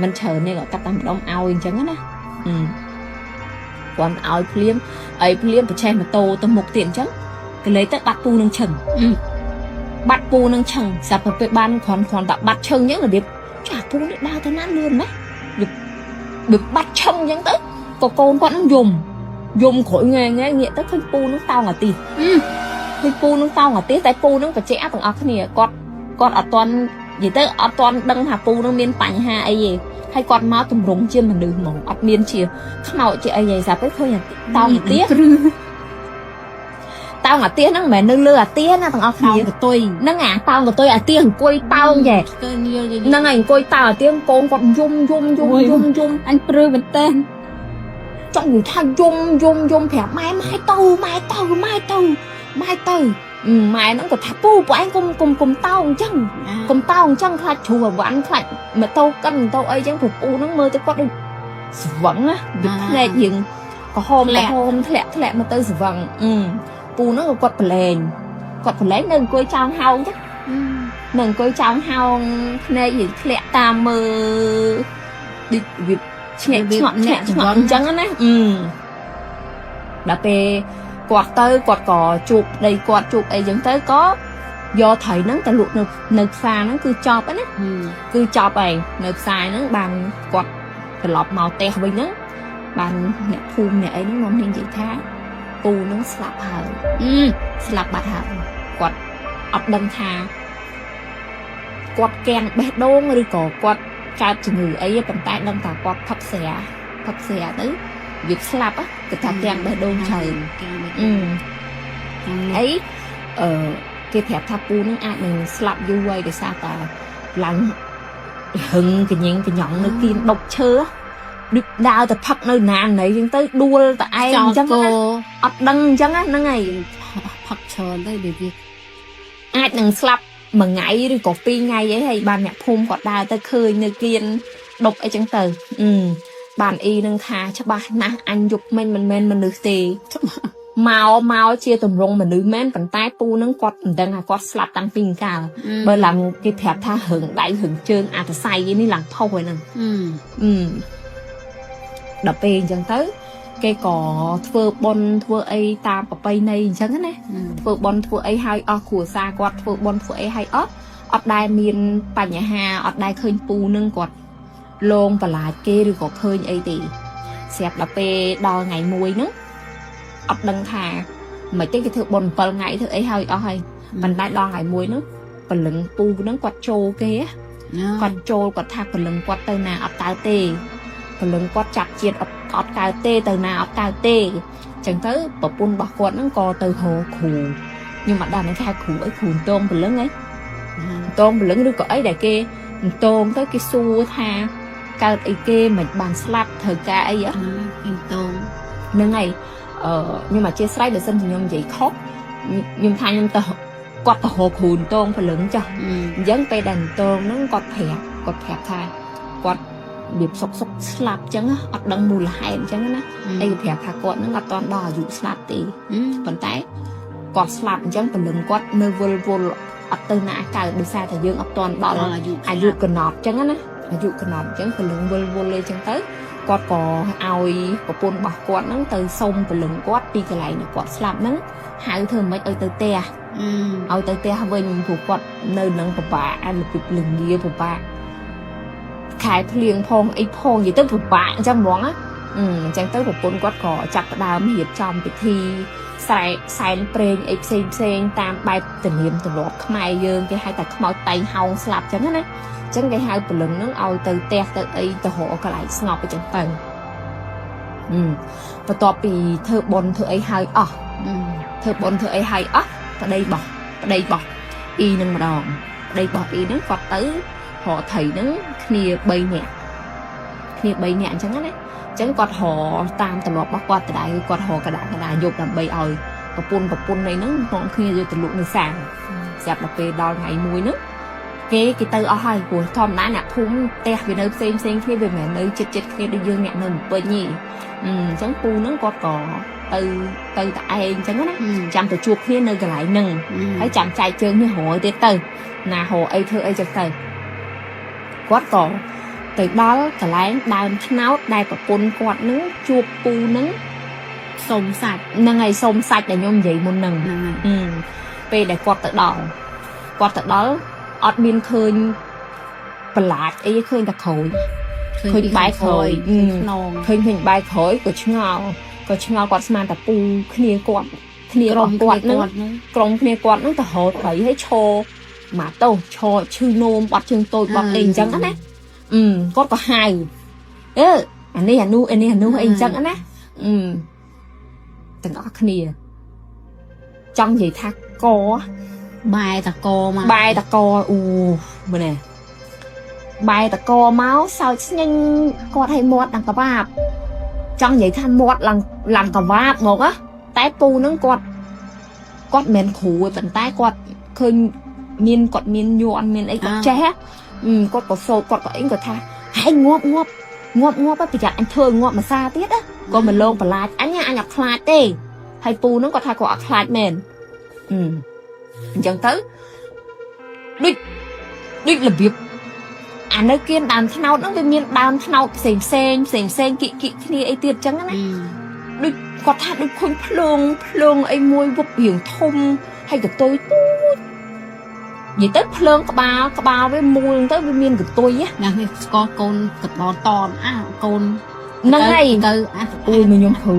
មិនច្រើនទេគាត់កាត់តែម្ដុំឲ្យអញ្ចឹងណាគាត់ឲ្យភ្លាមឲ្យភ្លាមប្រឆេះម៉ូតូទៅមុខទៀតអញ្ចឹងកលេទៅបាត់ពូនឹងឈឹងបាត់ពូនឹងឈឹងស្រាប់តែពេលបានគ្រាន់គ្រាន់តែបាត់ឈឹងអញ្ចឹងរបៀបចាពូនេះដើរទៅណាលឿនណាស់របៀបបាត់ឈឹងអញ្ចឹងទៅក៏កូនគាត់នឹងយំយំក្រោយងែងែងាកទៅឃើញពូនឹងតោងអាទិឃើញពូនឹងតោងអាទិតែពូនឹងបច្ចេកទាំងអស់គ្នាគាត់គាត់អត់ទាន់និយាយទៅអត់ទាន់ដឹងថាពូនឹងមានបញ្ហាអីទេហើយគាត់មកទម្រង់ជាមនុស្សហ្មងអត់មានជាខ្មោចជាអីទេស្រាប់តែឃើញតោងអាទិតោងអាទិហ្នឹងមិនមែននៅលើអាទិណាទាំងអស់គ្នា តោងកតុយ ហ្នឹងអាតោងកតុយអាទិអង្គុយតោងចេះហ្នឹងហើយអង្គុយតោងអាទិកូនគាត់យំយំយំយំយំ អញព្រឺមែនតើ ចង់និយាយថាយំយំយំប្រាប់ម៉ែម៉ែទៅម៉ែទៅម៉ែទៅម៉ែទៅម៉ែហ្នឹងក៏ថាពូពួកឯងកុំកុំកុំតោងអញ្ចឹងកុំតោងអញ្ចឹងខ្លាចជ្រុះអវ៉ាន់ខ្លាចម៉ូតូកិនម៉ូតូអីអញ្ចឹងព្រោះពូហ្នឹងមើលទៅគាត់ដូចស្វឹងណាវាភ្នែករៀងក្រហមក្រហមធ្លាក់ធ្លាក់មកទៅស្វឹងពូហ្នឹងក៏គាត់ប្រឡែងគាត់ប្រឡែងនៅអង្គុយចោងហោងចឹងនៅអង្គុយចោងហោងភ្នែករៀងធ្លាក់តាមមើលដូចវាឆ្ងែកឆ្ងក់ឆ្ងែកឆ្ងក់អញ្ចឹងណាដល់ពេលគាត់ទៅគាត់ក៏ជួបប្តីគាត់ជួបអីចឹងទៅក៏យកត្រីហ្នឹងទៅលក់នៅផ្សារហ្នឹងគឺចប់ហើយណាគឺចប់ហើយនៅផ្សារហ្នឹងបានគាត់ត្រឡប់មកផ្ទះវិញហ្នឹងបានអ្នកភូមិអ្នកអីហ្នឹងនាំគ្នានិយាយថាពូហ្នឹងស្លាប់ហើយស្លាប់បាត់ហើយគាត់អត់ដឹងថាគាត់កាំងបេះដូងឬក៏គាត់កើតជំងឺអីប៉ុន្តែដឹងថាគាត់ផឹកស្រាផឹកស្រាទៅវាស្លាប់គេថាកាំងបេះដូងច្រើនអីអឺគេប្រាប់ថាពូនឹងអាចនឹងស្លាប់យូរហើយដោយសារតែឡើងហឹងកញិងកញ្ញង់នៅគៀនដប់ឈើ ដូចដើរទៅផឹកនៅណាណីអញ្ចឹងទៅដួលតែឯង ចោល អញ្ចឹង គោ ណាអត់ដឹងអញ្ចឹងណាហ្នឹងហើយ ផឹកច្រើនទៅវាវា អាចនឹងស្លាប់មួយថ្ងៃឬក៏ពីរថ្ងៃអីហើយបានអ្នកភូមិគាត់ដើរទៅឃើញនៅគៀនដប់អីចឹងទៅអឺបានអ៊ីនឹងថាច្បាស់ណាស់អញយប់មិញមិនមែនមនុស្សទេមកមកជាតម្រងមនុស្សមែនប៉ុន្តែពូនឹងគាត់មិនដឹងថាគាត់ស្លាប់តាំងពីកាលបើឡើងគេប្រាប់ថារឿងដៃរឿងជើងអាតសៃនេះឡើងផុសហើយហ្នឹង អឺ អឺដល់ពេលអញ្ចឹងទៅ គេក៏ធ្វើបុណ្យធ្វើអីតាមប្រពៃណីអញ្ចឹងណា ធ្វើបុណ្យធ្វើអីហើយអស់គ្រួសារគាត់ធ្វើបុណ្យធ្វើអីហើយអស់អត់ដែលមានបញ្ហាអត់ដែលឃើញពូនឹងគាត់លងបន្លាចគេឬក៏ឃើញអីទេស្រាប់ដល់ពេលដល់ថ្ងៃមួយហ្នឹងអត់ដឹងថាមិនទេគេធ្វើបុណ្យ7ថ្ងៃធ្វើអីហើយអស់ហើយប៉ុន្តែដល់ថ្ងៃមួយហ្នឹងព្រលឹងពូហ្នឹងគាត់ចូលគេណាគាត់ចូលគាត់ថាព្រលឹងគាត់ទៅណាអត់កើតទេព្រលឹងគាត់ចាប់ជាតិអត់អត់កើតទេទៅណាអត់កើតទេ ចឹងទៅប្រពន្ធរបស់គាត់ហ្នឹងក៏ទៅរកគ្រូខ្ញុំអត់ដឹងថាគេហៅគ្រូអីគ្រូតងព្រលឹងអីតងព្រលឹងឬក៏អីដែលគេតងទៅគេសួរថាកើតអីគេមិនបានស្លាប់ត្រូវការអីហ៎ អ៊ីតង ហ្នឹងហើយអឺខ្ញុំអធិស្ឋានបើសិនជាខ្ញុំនិយាយខុសខ្ញុំថាខ្ញុំទៅគាត់ទៅរកគ្រូតងព្រលឹងចុះអញ្ចឹងពេលដែលតងហ្នឹងគាត់ប្រាប់គាត់ប្រាប់ថាគាត់របៀបសុកសុកស្លាប់អញ្ចឹងអត់ដឹងមូលហេតុអញ្ចឹងណាអីគេប្រាប់ថាគាត់ហ្នឹងអត់តន់ដល់អាយុស្លាប់ទេ ប៉ុន្តែគាត់ស្លាប់អញ្ចឹងព្រលឹងគាត់នៅវិលវល់អត់ទៅណាកើតដោយសារតែយើងអត់ទាន់ដល់ ដល់អាយុ អាយុកំណត់អញ្ចឹងណាអាយុកំណត់អញ្ចឹងព្រលឹងវិលវល់អីចឹងទៅគាត់ក៏ឲ្យប្រពន្ធរបស់គាត់ហ្នឹងទៅសុំព្រលឹងគាត់ពីកន្លែងដែលគាត់ស្លាប់ហ្នឹងហៅធ្វើម៉េចឲ្យទៅផ្ទះ អឺ ឲ្យទៅផ្ទះវិញព្រោះគាត់នៅនឹងពិបាកអារបៀបលងាពិបាកខែភ្លៀងផងអីផងនិយាយទៅពិបាកអញ្ចឹងហ្មងណាអឺអញ្ចឹងទៅប្រពន្ធគាត់ក៏ចាប់ផ្ដើមរៀបចំពិធីស្រែសែនព្រេងអីផ្សេងផ្សេងតាមបែបទំនៀមទម្លាប់ខ្មែរយើងគេហៅតែខ្មោចតែងហោងស្លាប់អញ្ចឹងណាអញ្ចឹងគេហៅព្រលឹងហ្នឹងឲ្យទៅផ្ទះទៅអីទៅរកកន្លែងស្ងប់អញ្ចឹងទៅអឺបន្ទាប់ពីធ្វើបុណ្យធ្វើអីហើយអស់ ធ្វើបុណ្យធ្វើអីហើយអស់ប្តីបោះប្តីបោះអ៊ីនឹងម្ដងប្តីបោះអ៊ីនឹងគាត់ទៅរកថៃនឹងគ្នា3នាក់គ្នា3នាក់អញ្ចឹងណាអញ្ចឹងគាត់រកតាមទម្លាប់របស់គាត់ដដែលគឺគាត់រកកដាកដាយប់ដើម្បីឲ្យប្រពន្ធប្រពន្ធនៃហ្នឹងនាំគ្នាយកទៅលក់នៅសាងស្រាប់ដល់ពេលដល់ថ្ងៃមួយហ្នឹងគេគេទៅអស់ហើយព្រោះធម្មតាអ្នកភូមិផ្ទះវានៅផ្សេងផ្សេងគ្នាវាមិនមែននៅជិតជិតគ្នាដូចយើងអ្នកនៅភ្នំពេញទេអញ្ចឹងពូហ្នឹងគាត់ក៏ទៅទៅតែឯងអញ្ចឹងណា ចាំទៅជួបគ្នានៅកន្លែងហ្នឹងហើយចាំចែកជើងនេះរយទៀតទៅណារកអីធ្វើអីចឹងទៅគាត់ក៏ទៅដល់កន្លែងដើមថ្នោតដែលប្រពន្ធគាត់ហ្នឹងជួបពូហ្នឹង សុំសាច់ ហ្នឹងហើយសុំសាច់ដែលខ្ញុំនិយាយមុនហ្នឹង ហ្នឹងហើយ អឺពេលដែលគាត់ទៅដល់គាត់ទៅដល់អត់មានឃើញប្រឡាចអីឃើញតែក្រូច ឃើញបែកក្រោយ ឃើញខ្នង ឃើញឃើញបែកក្រោយក៏ឆ្ងល់ក៏ឆ្ងល់គាត់ស្មានតែពូគ្នាគាត់គ្នា ក្រុម របស់គាត់ហ្នឹង ហ្នឹង ក្រុមគ្នាគាត់ហ្នឹងទៅរកត្រីឲ្យឈរមកទៅឈរឈឺនោមបាត់ជើងតូចបាត់អីអញ្ចឹងណាអឺគាត់ក៏ហៅអឺអានេះអានោះអានេះអានោះអីអញ្ចឹងណាអឺទាំងអស់គ្នាចង់និយាយថាក បែតកមក បែតកអូមើលនេះបែតកមកសោចស្ញិញគាត់ឲ្យមាត់ឡើងកបាបចង់និយាយថាមាត់ឡើងឡើងកបាបមកណាតែពូហ្នឹងគាត់គាត់មិនមែនគ្រូទេប៉ុន្តែគាត់ឃើញមានគាត់មានយន់មានអីគាត់ចេះហ៎អឺគាត់ក៏សោតគាត់ក៏អីគាត់ថាហែងងាប់ងាប់ងាប់ងាប់ប្រយ័ត្នអញធ្វើងាប់មួយសាទៀតណាគាត់មិនលងបន្លាចអញណាអញអត់ខ្លាចទេហើយពូហ្នឹងគាត់ថាគាត់អត់ខ្លាចមែនអឺអញ្ចឹងទៅ ដូចដូចរបៀបអានៅគៀនដើមថ្នោតហ្នឹងវាមានដើមថ្នោតផ្សេងផ្សេងផ្សេងផ្សេងគិគិគ្នាអីទៀតអញ្ចឹងណាដូចគាត់ថាដូចឃើញភ្លើងភ្លើងអីមួយវឹបរៀងធំហើយកតុយទូចនិយាយទៅភ្លើងក្បាលក្បាលវាមូលទៅវាមានកតុយ ណាស់នេះស្គាល់កូនកតតនអាកូន ហ្នឹងហើយ ទៅអា អូយមើលខ្ញុំព្រឺ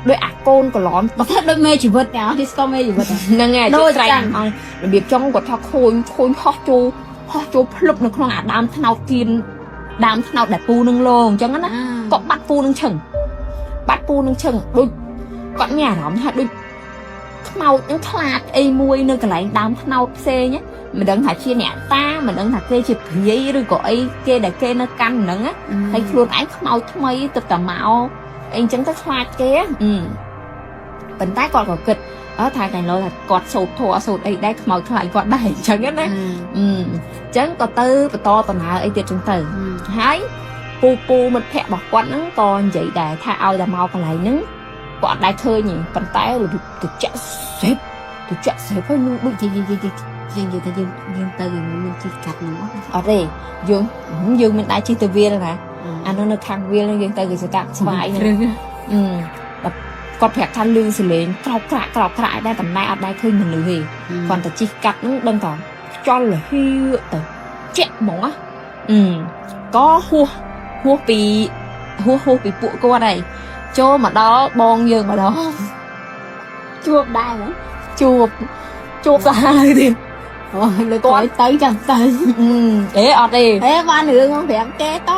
ដូចអាកូនកឡំ បើថាដូចមេជីវិតអ្នកនេះស្គាល់មេជីវិត ហ្នឹងហើយ ដូច ស្រែក ចឹង អង្គរបៀបចង់គាត់ថាខូចខូចហោះចូលហោះចូលភ្លុបនៅក្នុងអាដើមថ្នោតគៀនដើមថ្នោតដែលពូនឹងលងអញ្ចឹងណា គាត់បាត់ពូនឹងឈឹងបាត់ពូនឹងឈឹងដូចគាត់មានអារម្មណ៍ថាដូចខ្មោចនឹងខ្លាចអីមួយនៅកន្លែងដើមថ្នោតផ្សេងណា មិនដឹងថាជាអ្នកតាមិនដឹងថាគេជាព្រាយឬក៏អីគេដែលគេនៅកាន់ហ្នឹងណាហើយខ្លួនឯងខ្មោចថ្មីទៅតែមកអីអញ្ចឹងទៅខ្លាចគេអឺប៉ុន្តែគាត់ក៏គិតអើថាតែលោថាគាត់សូត្រធម៌សូត្រអីដែរខ្មោចខ្លាចគាត់ដែរអញ្ចឹងណាអឺអញ្ចឹងក៏ទៅបន្តដំណើរអីទៀតអញ្ចឹងទៅ ហើយពូពូមិត្តភ័ក្តិរបស់គាត់ហ្នឹងក៏និយាយដែរថាឲ្យតែមកកន្លែងហ្នឹងគាត់អត់ដែរឃើញទេប៉ុន្តែរបៀបទៅចាក់សេបទៅចាក់សេបហើយនោះដូច យើងយើងយើងយើងនិយាយថាយើងយើងទៅវាមានជីកាត់ហ្នឹង អត់ទេយើងយើងមិនដែរជិះទៅវាលណាអានោះនៅខាងវាលហ្នឹងយើងទៅគេសកាត់ស្វាយហ្នឹងអឺដល់គាត់ប្រាប់ថាលឺសលេងក្រោកក្រាក់ក្រោកក្រាក់ឲ្យដែរតំណែអត់ដែរឃើញមនុស្សទេគាត់តែជិះកាត់ហ្នឹងដឹងតែខ្យល់លហៀទៅជាក់ហ្មងណាអឺក៏ហួសហួសពីហួសហួសពីពួកគាត់ហើយចូលមកដល់បងយើងមកដល់ ជួបដែរហ្នឹង ជួបជួបសាហាវទៀត អូលើក្រោយទៅចាំទៅ អេអត់ទេ ហេបានរឿងមកប្រាប់គេត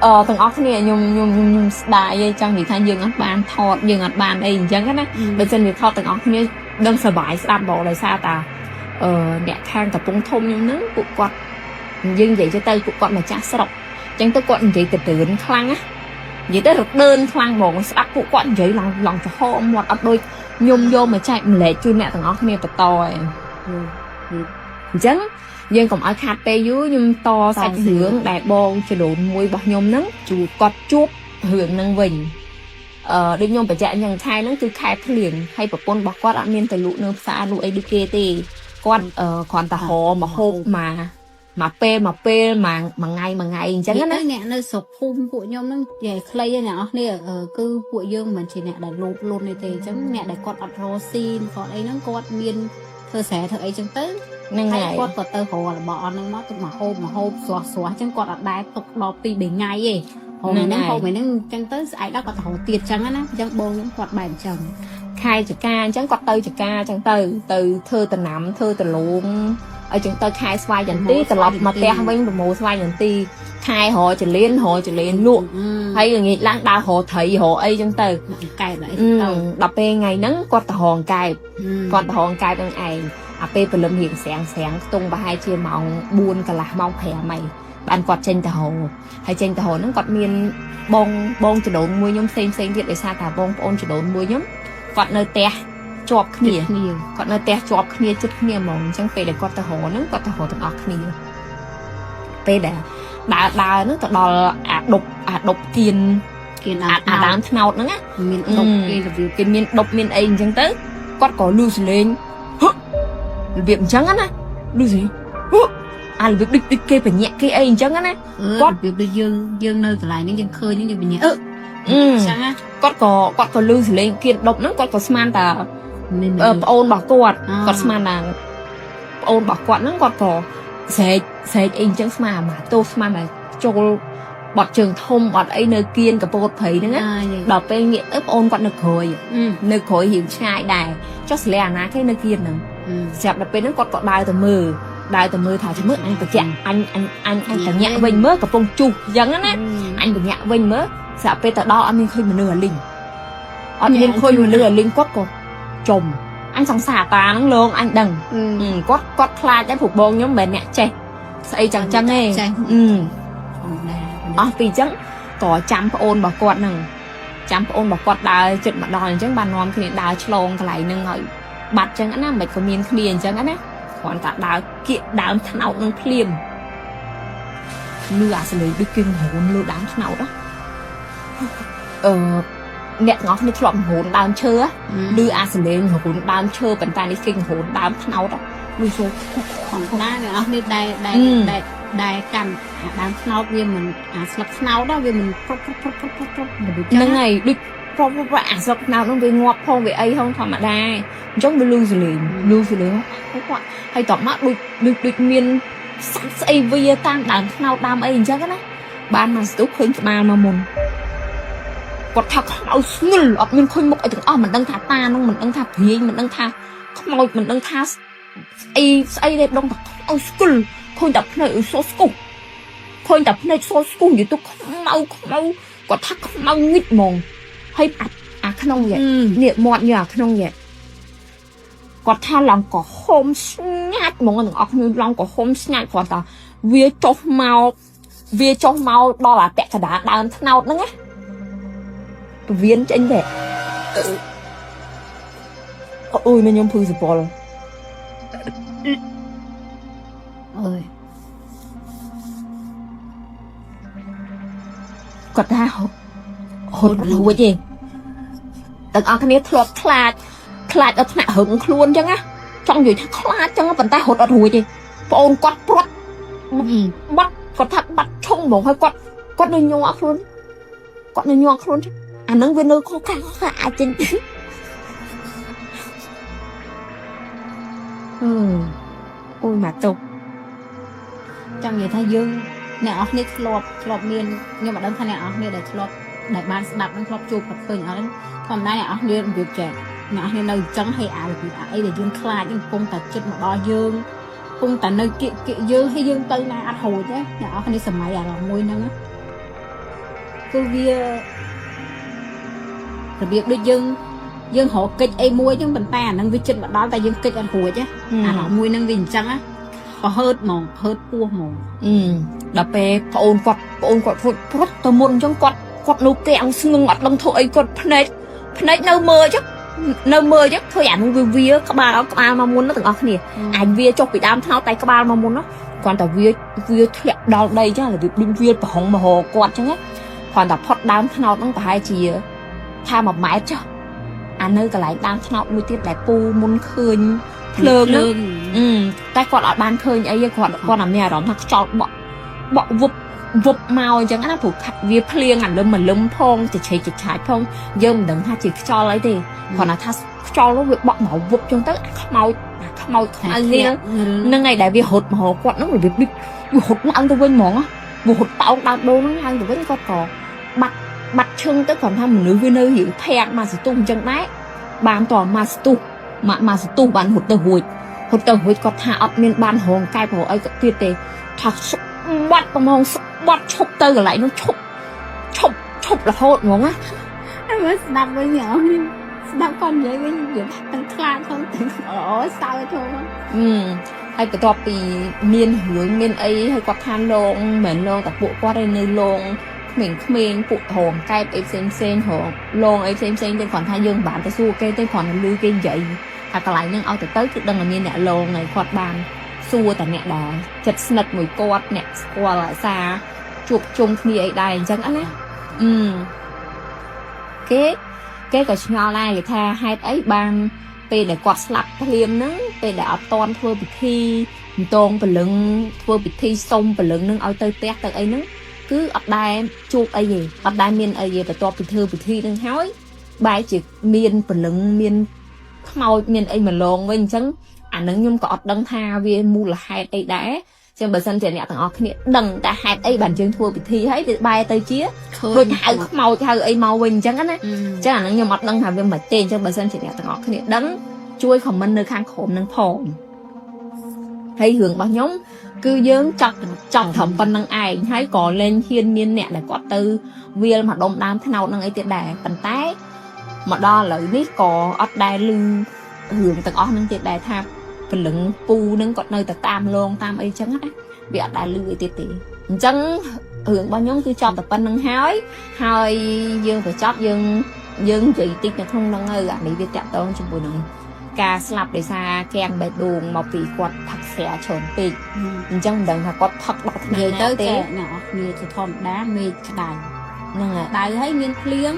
អឺទាំងអស់គ្នាខ្ញុំខ្ញុំខ្ញុំខ្ញុំស្ដាយឯងចង់និយាយថាយើងអត់បានថតយើងអត់បានអីអញ្ចឹងណាបើសិនជាថតទាំងអស់គ្នាដឹងសប្បាយស្ដាប់ហ្មងដោយសារតាអឺអ្នកខាងកំពង់ធំខ្ញុំហ្នឹងពួកគាត់យើងនិយាយទៅពួកគាត់ម្ចាស់ស្រុកអញ្ចឹងទៅគាត់និយាយទៅរឿនខ្លាំងណានិយាយទៅរដើនខ្លាំងហ្មងស្ដាប់ពួកគាត់និយាយឡើងឡើងចំហមាត់អត់ដូចខ្ញុំយកមកចែកម្លែកជូនអ្នកទាំងអស់គ្នាបន្តឯង អញ្ចឹងយើងកុំឲ្យខាតពេលយូរខ្ញុំតសាច់រឿងដែលបងចលូនមួយរបស់ខ្ញុំហ្នឹងជួបគាត់ជួបរឿងហ្នឹងវិញអឺដូចខ្ញុំបញ្ជាក់អញ្ចឹងខែហ្នឹងគឺខែភ្លៀងហើយប្រពន្ធរបស់គាត់អត់មានទៅលក់នៅផ្សារលក់អីដូចគេទេគាត់អឺគ្រាន់តែហមមកហូបមកមកពេលមកពេលមកមួយថ្ងៃមួយថ្ងៃអញ្ចឹងណា អ្នកនៅស្រុកភូមិពួកខ្ញុំហ្នឹងនិយាយខ្លីហ្នឹងអ្នកនរគ្នាគឺពួកយើងមិនមែនជាអ្នកដែលលោភលន់ទេអញ្ចឹងអ្នកដែលគាត់អត់រកស៊ីគាត់អីហ្នឹងគាត់មានធ្វើស្រែធ្វើអីចឹងទៅ ហ្នឹងហើយ ហើយគាត់ក៏ទៅរករបស់អស់ហ្នឹងមកទុកមកហូបមកហូបស្រស់ស្រស់អញ្ចឹងគាត់អត់ដែរទុកដល់2 3ថ្ងៃទេហូបហ្នឹងហូបហ្នឹងអញ្ចឹងទៅស្អែកដល់គាត់ទៅរកទៀតអញ្ចឹងណាអញ្ចឹងបងខ្ញុំគាត់បែបអញ្ចឹង ខែចកាអញ្ចឹងគាត់ទៅចកាអញ្ចឹងទៅទៅធ្វើតំណាំធ្វើដលងអញ្ចឹងទៅខែស្វាយចន្ទីត្រឡប់មកផ្ទះវិញប្រមូលស្វាយចន្ទីខែរកចលៀនរកចលៀនលក់ហើយល្ងាចឡើងដើររកត្រីរកអីអញ្ចឹងទៅ កែបអី អឺ ទៅ ដល់ពេលថ្ងៃហ្នឹងគាត់ទៅរងកែបគាត់ទៅរងកែបនឹងឯងអាពេលព្រលឹមរៀងស្រាងស្រាងខ្ទង់ប្រហែលជាម៉ោង4កន្លះម៉ោង5ហើយបានគាត់ចេញទៅរកហើយចេញទៅរកហ្នឹងគាត់មានបងបងចដូនមួយខ្ញុំផ្សេងផ្សេងទៀតដោយសារតែបងប្អូនចដូនមួយខ្ញុំគាត់នៅផ្ទះជាប់គ្នា គ្នា គាត់នៅផ្ទះជាប់គ្នាចិត្តគ្នាហ្មងអញ្ចឹងពេលដែលគាត់ទៅរកហ្នឹងគាត់ទៅរកទាំងអស់គ្នាពេលដែលដើរដើរហ្នឹងទៅដល់អាដប់អាដប់គៀន គេ អាអាដើមថ្នោតហ្នឹងណា មានដុកគេរបៀប គេមានដប់មានអីអញ្ចឹងទៅគាត់ក៏លឺសលេងហឹរបៀបអញ្ចឹងណាលឺសលេងហឹអារបៀបដូចដូចគេបញ្ញាក់គេអីអញ្ចឹងណា គាត់របៀបដូចយើងយើងនៅកន្លែងហ្នឹងយើងឃើញយើងបញ្ញាអឺ អឺ អញ្ចឹងណា គាត់ក៏គាត់ក៏លឺសលេងគៀនដប់ហ្នឹងគាត់ក៏ស្មានតា មាន អឺប្អូនរបស់គាត់គាត់ស្មានថាប្អូនរបស់គាត់ហ្នឹងគាត់ក៏ស្រែកស្រែកអីអញ្ចឹងស្មានអាម៉ាតូស្មានថាចូលបត់ជើងធំបត់អីនៅគៀនកពតព្រៃហ្នឹងណាដល់ពេលងាកទៅប្អូនគាត់នៅក្រោយនៅក្រោយរៀងឆ្ងាយដែរចុះស្លាអាណាគេនៅគៀនហ្នឹងស្រាប់ដល់ពេលហ្នឹងគាត់ក៏ដើរទៅមើលដើរទៅមើលថាចាំមើលអញបច្ចៈអញអញអញអញតញាក់វិញមើលកំពុងជុះអញ្ចឹងណាអញបញ្ញាក់វិញមើលស្រាប់ពេលទៅដល់អត់មានឃើញមនុស្សអាលីងអត់មានឃើញមនុស្សអាលីងគាត់ក៏ចំអញសង្សារតាហ្នឹងលងអញដឹងគាត់គាត់ខ្លាចដែរព្រោះបងខ្ញុំមិនមែនអ្នកចេះស្អីចឹងចឹងទេ ចេះ អឺ ដែរ អស់ពីអញ្ចឹងក៏ចាំប្អូនរបស់គាត់ហ្នឹងចាំប្អូនរបស់គាត់ដើរចិត្តមកដល់អញ្ចឹងបាននាំគ្នាដើរឆ្លងកន្លែងហ្នឹងឲ្យបាត់អញ្ចឹងណាមិនក៏មានគ្នាអញ្ចឹងណាគ្រាន់តែដើរគៀកដើមថ្នោតនឹងភ្លាមលឺអាសលេងដូចគេងរូនលើដើមថ្នោតណាអឺអ្នកទាំងអស់គ្នាធ្លាប់ងរូនដើមឈើលឺអាសលេងងរូនដើមឈើប៉ុន្តែនេះគេងរូនដើមថ្នោតលឺសូ ของណាអ្នកនរគ្នាដែលដែលដែលដែលកាន់អាដើមខ្នោតវាមិនអាស្លឹកខ្នោតវាមិនប្រុបប្រុបប្រុបប្រុបប្រុប ហ្នឹងហើយដូចប្រុបប្រុបអាស្លឹកថ្នោតហ្នឹងវាងាប់ផងវាអីផងធម្មតាអញ្ចឹងវាលឺសលេងលឺសលេងគាត់ហើយតបមកដូចដូចដូចមានសត្វស្អីវាតាមដើមថ្នោតដើមអីអញ្ចឹងណាបានមកស្ទុះឃើញក្បាលមកមុនគាត់ថាខ្មៅស្ងិលអត់មានឃើញមុខអីទាំងអស់មិនដឹងថាតានោះមិនដឹងថាព្រាយមិនដឹងថាខ្មោចមិនដឹងថាស្អីស្អីទេដងតែខ្មៅស្គលឃើញតែភ្នែកអីសស្គុះឃើញតែភ្នែកសស្គុះនិយាយទៅខ្មៅខ្មៅគាត់ថាខ្មៅងិតហ្មងហើយអាអាក្នុងយេនេះមាត់ញើអាក្នុងយេ គាត់ថាឡើងក៏ហុំស្ងាត់ហ្មងទាំងអស់គ្នាឡើងក៏ហុំស្ងាត់គាត់ថាវាចុះមកវាចុះមកដល់អាពាក់កណ្ដាលដើមថ្នោតហ្នឹងណាពវៀនចេញទេអូយមកខ្ញុំភឺសពល អើយ គាត់ថាហត់ហត់រួចទេទាំងអស់គ្នាធ្លាប់ខ្លាចខ្លាចដល់ថ្នាក់រឹងខ្លួនអញ្ចឹងណាចង់និយាយថាខ្លាចអញ្ចឹងប៉ុន្តែហត់អត់រួចទេប្អូនគាត់ព្រាត់បាត់គាត់ថាបាត់ឈុងហ្មងហើយគាត់គាត់នៅញ័រខ្លួនគាត់នៅញ័រខ្លួនអាហ្នឹងវានៅខុសខាងខុសខាងអាចចេញ អឺ អូយមកតុក ចង់និយាយថាយើងអ្នកនរគ្នាធ្លាប់ធ្លាប់មានខ្ញុំមិនដឹងថាអ្នកនរគ្នាដែលធ្លាប់ដែលបានស្ដាប់នឹងធ្លាប់ជួបគាត់ឃើញអត់ទេធម្មតាអ្នកនរគ្នារបៀបចេះអ្នកនរគ្នានៅអញ្ចឹងហើយអារបៀបអាអីដែលយើងខ្លាចយើងកំពុងតែចិត្តមកដល់យើងកំពុងតែនៅគៀកគៀកយើងហើយយើងទៅណាអត់រួចទេអ្នកនរគ្នាសម័យអារម្មណ៍មួយហ្នឹងណាគឺវារបៀបដូចយើងយើងរកកិច្ចអីមួយហ្នឹងប៉ុន្តែអាហ្នឹងវាចិត្តមកដល់តែយើងកិច្ចអត់រួចទេអារម្មណ៍មួយហ្នឹងវាអញ្ចឹងណាប្រហើតហ្មងប្រហើតពោះហ្មង អឺដល់ពេលប្អូនគាត់ប្អូនគាត់ព្រុតព្រុតទៅមុនអញ្ចឹងគាត់គាត់នៅកៀងស្ងឹងអត់ដឹងធ្វើអីគាត់ភ្នែកភ្នែកនៅមើលអញ្ចឹងនៅមើលអញ្ចឹងឃើញអានោះវាវាក្បាលក្បាលមកមុនណាទាំងអស់គ្នាអាចវាចុះពីដើមថ្នោតតែក្បាលមកមុនណាគ្រាន់តែវាវាធ្លាក់ដល់ដីអញ្ចឹងរបៀបដូចវាប្រហុងមហោគាត់អញ្ចឹងណាគ្រាន់តែផុតដើមថ្នោតហ្នឹងប្រហែលជាថា1ម៉ែត្រចុះអានៅកន្លែងដើមថ្នោតមួយទៀតដែលពូមុនឃើញភ្លើងហ្នឹង អឺតែគាត់អត់បានឃើញអីទេគាត់គាត់តែមានអារម្មណ៍ថាខ្យល់បក់បក់វឹបវឹបមកអញ្ចឹងណាព្រោះខាត់វាភ្លៀងអាលឹមអាលឹមផងចឆេចឆាចផងយើងមិនដឹងថាជាខ្យល់អីទេគ្រាន់តែថាខ្យល់នោះវាបក់មកវឹបអញ្ចឹងទៅអាខ្មោចអាខ្មោចខ្មៅនេះហ្នឹងហើយដែលវារត់មករកគាត់ហ្នឹងរបៀបដូចវារត់ឡើងទៅវិញហ្មងវារត់តោងដើមដូងហ្នឹងឡើងទៅវិញគាត់ក៏បាត់បាត់ឈឹងទៅគ្រាន់ថាមនុស្សវានៅរៀងភាក់មកសន្ទុះអញ្ចឹងដែរបានតមកសន្ទុះមកមកសន្ទុះបានរត់ទៅរួច ហត់ទៅរួចគាត់ថាអត់មានបានរងកែប្រអីក៏ទៀតទេថាស្បាត់ប្រមងស្បាត់ឈប់ទៅកន្លែងនោះឈប់ឈប់ឈប់រហូតហ្មងណា អើមើលស្ដាប់វិញអ្នកនរគ្នាស្ដាប់គាត់និយាយវិញនិយាយថាទាំងខ្លាចផងទាំងអូសើចផង អឺហើយបន្ទាប់ពីមានរឿងមានអីហើយគាត់ថាលងមិនមែនលងតែពួកគាត់ទេនៅលងក្មេងៗពួករងកែបអីផ្សេងផ្សេងរងលងអីផ្សេងផ្សេងទេគ្រាន់ថាយើងមិនបានទៅសួរគេទេគ្រាន់តែឮគេនិយាយថាកន្លែងហ្នឹងឲ្យទៅទៅគឺដឹងតែមានអ្នកលងហើយគាត់បានសួរតែអ្នកដែលចិត្តស្និទ្ធមួយគាត់អ្នកស្គាល់អាសាជួបជុំគ្នាអីដែរអញ្ចឹងណាអឺគេគេក៏ឆ្ងល់ដែរគេថាហេតុអីបានពេលដែលគាត់ស្លាប់ភ្លាមហ្នឹងពេលដែលអត់តន់ធ្វើពិធីអន្តងព្រលឹងធ្វើពិធីសុំព្រលឹងហ្នឹងឲ្យទៅផ្ទះទៅអីហ្នឹងគឺអត់ដែលជួបអីទេអត់ដែលមានអីទេបន្ទាប់ពីធ្វើពិធីហ្នឹងហើយបែរជាមានព្រលឹងមានខ្មោចមានអីមកលងវិញអញ្ចឹងអាហ្នឹងខ្ញុំក៏អត់ដឹងថាវាមូលហេតុអីដែរចឹងបើសិនជាអ្នកទាំងអស់គ្នាដឹងតែហេតុអីបានយើងធ្វើពិធីហើយវាបែរទៅជាដូចហៅខ្មោចហៅអីមកវិញអញ្ចឹងណា ចឹងអាហ្នឹងខ្ញុំអត់ដឹងថាវាមិនទេអញ្ចឹងបើសិនជាអ្នកទាំងអស់គ្នាដឹងជួយ comment នៅខាងក្រោមនឹងផងហើយរឿងរបស់ខ្ញុំគឺយើងចប់ចប់ត្រឹមប៉ុណ្្នឹងឯងហើយក៏លែងហ៊ានមានអ្នកដែលគាត់ទៅវាលមកដុំដើមថ្នោតនឹងអីទៀតដែរប៉ុន្តែមកដល់ឥឡូវនេះក៏អត់ដែលឮរឿងទាំងអស់ហ្នឹងទៀតដែរថាព្រលឹងពូហ្នឹងគាត់នៅតែតាមលងតាមអីចឹងណាវាអត់ដែលឮអីទៀតទេអញ្ចឹងរឿងរបស់ខ្ញុំគឺចប់តែប៉ុណ្្នឹងហើយហើយយើងបញ្ចប់យើង យើងនិយាយតិចនៅក្នុងហ្នឹងទៅអានេះវាតាក់ទងជាមួយនឹងការស្លាប់ដោយសារកាំងបេះដូងមកពីគាត់ផឹកស្រាច្រើនពេកអញ្ចឹងមិនដឹងថាគាត់ផឹកដល់ថ្ និ នាក់ យាយទៅ ណាទេ ចេះអ្នកនរគ្នាជាធម្មតាមេឃក្តៅ ហ្នឹងហើយ ក្តៅហើយមានភ្លៀង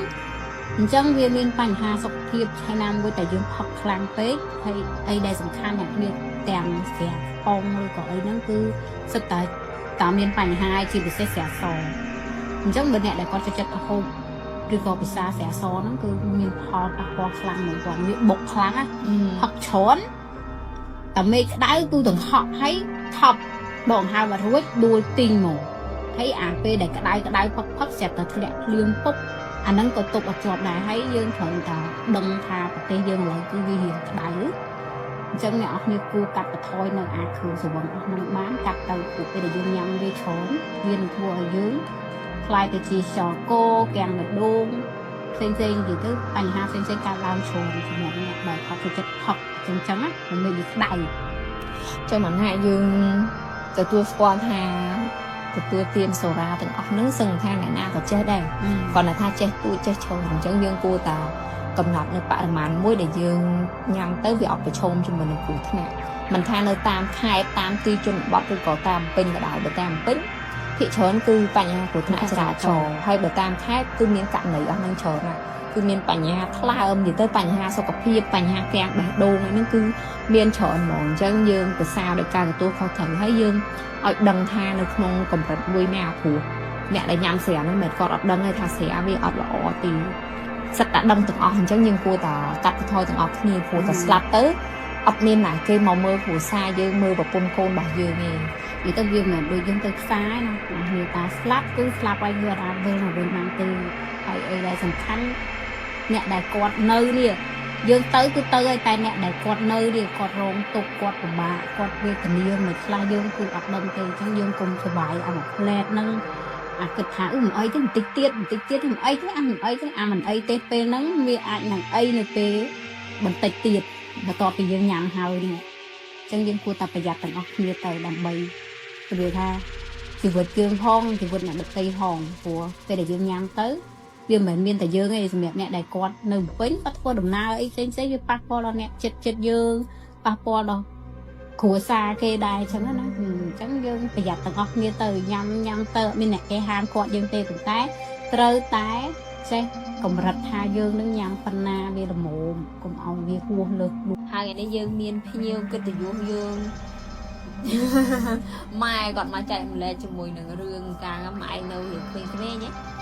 អញ្ចឹងវាមានបញ្ហាសុខភាពហើយណាមួយតែយើងផឹកខ្លាំងពេកហើយអីដែលសំខាន់អ្នកគ្នាទាំងស្រាប៉ងឬក៏អីហ្នឹងគឺសិតតែតើមានបញ្ហាជាពិសេសស្រាសអញ្ចឹងបើអ្នកដែលគាត់ចូលចិត្តហូបឬក៏ពិសាស្រាសហ្នឹងគឺមានផលប៉ះពាល់ខ្លាំងហ្មងគាត់វាបុកខ្លាំងណា ផឹកច្រើនតែមេឃក្តៅគឺទាំងហក់ហើយថប់ដកហើមអត់រួចដួលទីងមកហើយអាពេលដែលក្តៅក្តៅផឹកផឹកស្រាប់តែធ្លាក់ភ្លៀងពុបអាហ្នឹងក៏ទប់អត់ជាប់ដែរហើយយើងត្រូវតែដឹងថាប្រទេសយើងឥឡូវគឺវារៀងក្តៅអញ្ចឹងអ្នកនរគ្នាគួរកាត់បន្ថយនៅអាគ្រឿងស្រវឹងអស់ហ្នឹងបានកាត់ទៅព្រោះពេលដែលយើងញ៉ាំវាច្រើនវានឹងធ្វើឲ្យយើងក្លាយទៅជាខ្យល់កកាំងបេះដូង ផ្សេងផ្សេងនិយាយទៅបញ្ហាផ្សេងផ្សេងកើតឡើងច្រើនសម្រាប់អ្នកដែលគាត់ចូលចិត្តផឹកអញ្ចឹងណាមិនមែនវាក្តៅ ចឹងមិនថាយើងទទួលស្គាល់ថាទទួលទានសូរ៉ាទាំងអស់ហ្នឹងសឹងថាអ្នកណាក៏ចេះដែរ គ្រាន់តែថាចេះទូចចេះច្រើនអញ្ចឹងយើងគួរតែកំណត់នៅបរិមាណមួយដែលយើងញ៉ាំទៅវាអត់ប្រឈមជាមួយនឹងគ្រោះថ្នាក់មិនថានៅតាមខេត្តតាមទីជនបទឬក៏តាមពេញក៏ដោយបើតាមពេញភាគច្រើនគឺបញ្ហាគ្រោះថ្នាក់ចរាចរណ៍ហើយបើតាមខេត្តគឺមានករណីអស់ហ្នឹងច្រើនណាស់គឺមានបញ្ហាថ្លើមនិយាយទៅបញ្ហាសុខភាពបញ្ហាកាំងបេះដូងអីហ្នឹងគឺមានច្រើនហ្មងអញ្ចឹងយើងប្រសើរដោយការទទួលខុសត្រូវហើយយើងឲ្យដឹងថានៅក្នុងកម្រិតមួយណាព្រោះ អ្នកដែលញ៉ាំស្រាហ្នឹងមិនមែនគាត់អត់ដឹងទេថាស្រាវាអត់ល្អទេសិតតែដឹងទាំងអស់អញ្ចឹងយើងគួរតែកាត់បន្ថយទាំងអស់គ្នាព្រោះតែស្លាប់ទៅអត់មានណាគេមកមើលគ្រួសារយើងមើលប្រពន្ធកូនរបស់យើងទេ និយាយទៅវាមិនមែនដូចយើងទៅផ្សារណាណាគ្នាតាស្លាប់គឺស្លាប់ហើយគឺអត់អាចវិលមកវិញបានទេហើយអីដែលសំខាន់អ្នកដែលគាត់នៅនេះយើងទៅគឺទៅហើយតែអ្នកដែលគាត់នៅនេះគាត់រងទុក្ខគាត់ពិបាកគាត់វេទនាមិនខ្លះយើងគឺអត់ដឹងទេអញ្ចឹងយើងកុំសុបាយអាមួយផ្លែតហ្នឹងអាគិតថាអឺមិនអីទេបន្តិចទៀតបន្តិចទៀតមិនអីទេអាមិនអីទេអាមិនអីទេពេលហ្នឹងវាអាចនឹងអីនៅពេលបន្តិចទៀតបន្ទាប់ពីយើងញ៉ាំហើយនេះអញ្ចឹងយើងគួរតែប្រយ័ត្នទាំងអស់គ្នាទៅដើម្បី និយាយថាជីវិតយើងផងជីវិតអ្នកដទៃផងព្រោះពេលដែលយើងញ៉ាំទៅវាមិនមែនមានតែយើងទេសម្រាប់អ្នកដែលគាត់នៅភ្នំពេញគាត់ធ្វើដំណើរអីផ្សេងៗវាប៉ះពាល់ដល់អ្នកចិត្តចិត្តយើងប៉ះពាល់ដល់គ្រួសារគេដែរអញ្ចឹងណាអញ្ចឹងយើងប្រយ័ត្នទាំងអស់គ្នាទៅញ៉ាំញ៉ាំទៅអត់មានអ្នកគេហាមគាត់យើងទេប៉ុន្តែត្រូវតែចេះកម្រិតថាយើងនឹងញ៉ាំប៉ុណ្ណាវាល្មមកុំឲ្យវាហួសលើស ហើយថ្ងៃនេះយើងមានភ្ញៀវកិត្តិយសយើង ម៉ែគាត់មកចែកម្លែកជាមួយនឹងរឿងការម៉ែនៅរៀងក្មេងៗហ៎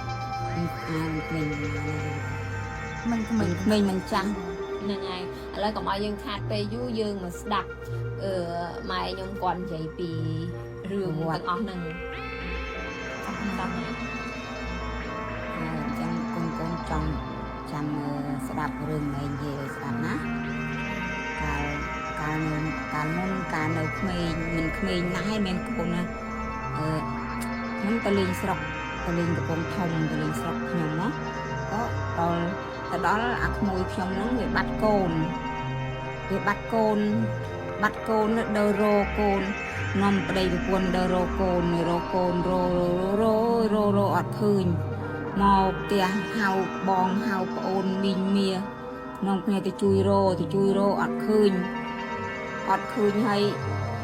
អាក្មេង មិនក្មេង មិនក្មេងមិនចាស់ ហ្នឹងហើយឥឡូវកុំឲ្យយើងខាតពេលយូរយើងមកស្ដាប់អឺម៉ែខ្ញុំគាត់និយាយពីរឿងទាំងអស់ហ្នឹងតាមណា ហើយអញ្ចឹងកូនកូនចង់ចាំស្ដាប់រឿងម៉ែនិយាយឲ្យស្ដាប់ណាកាលកាលនៅកាលមុនកាលនៅក្មេងមិនក្មេងណាស់ឯងមានកូនណាអឺខ្ញុំទៅលេងស្រុកទៅលេងកំពង់ធំទៅលេងស្រុកខ្ញុំណាក៏ដល់ទៅដល់អាក្មួយខ្ញុំហ្នឹងវាបាត់កូនវាបាត់កូនបាត់កូននៅដើររកកូននាំប្តីប្រពន្ធដើររកកូនរកកូនរររររអត់ឃើញ មកផ្ទះហៅបងហៅប្អូនមីងមៀនាំគ្នាទៅជួយរកទៅជួយរកអត់ឃើញអត់ឃើញហើយ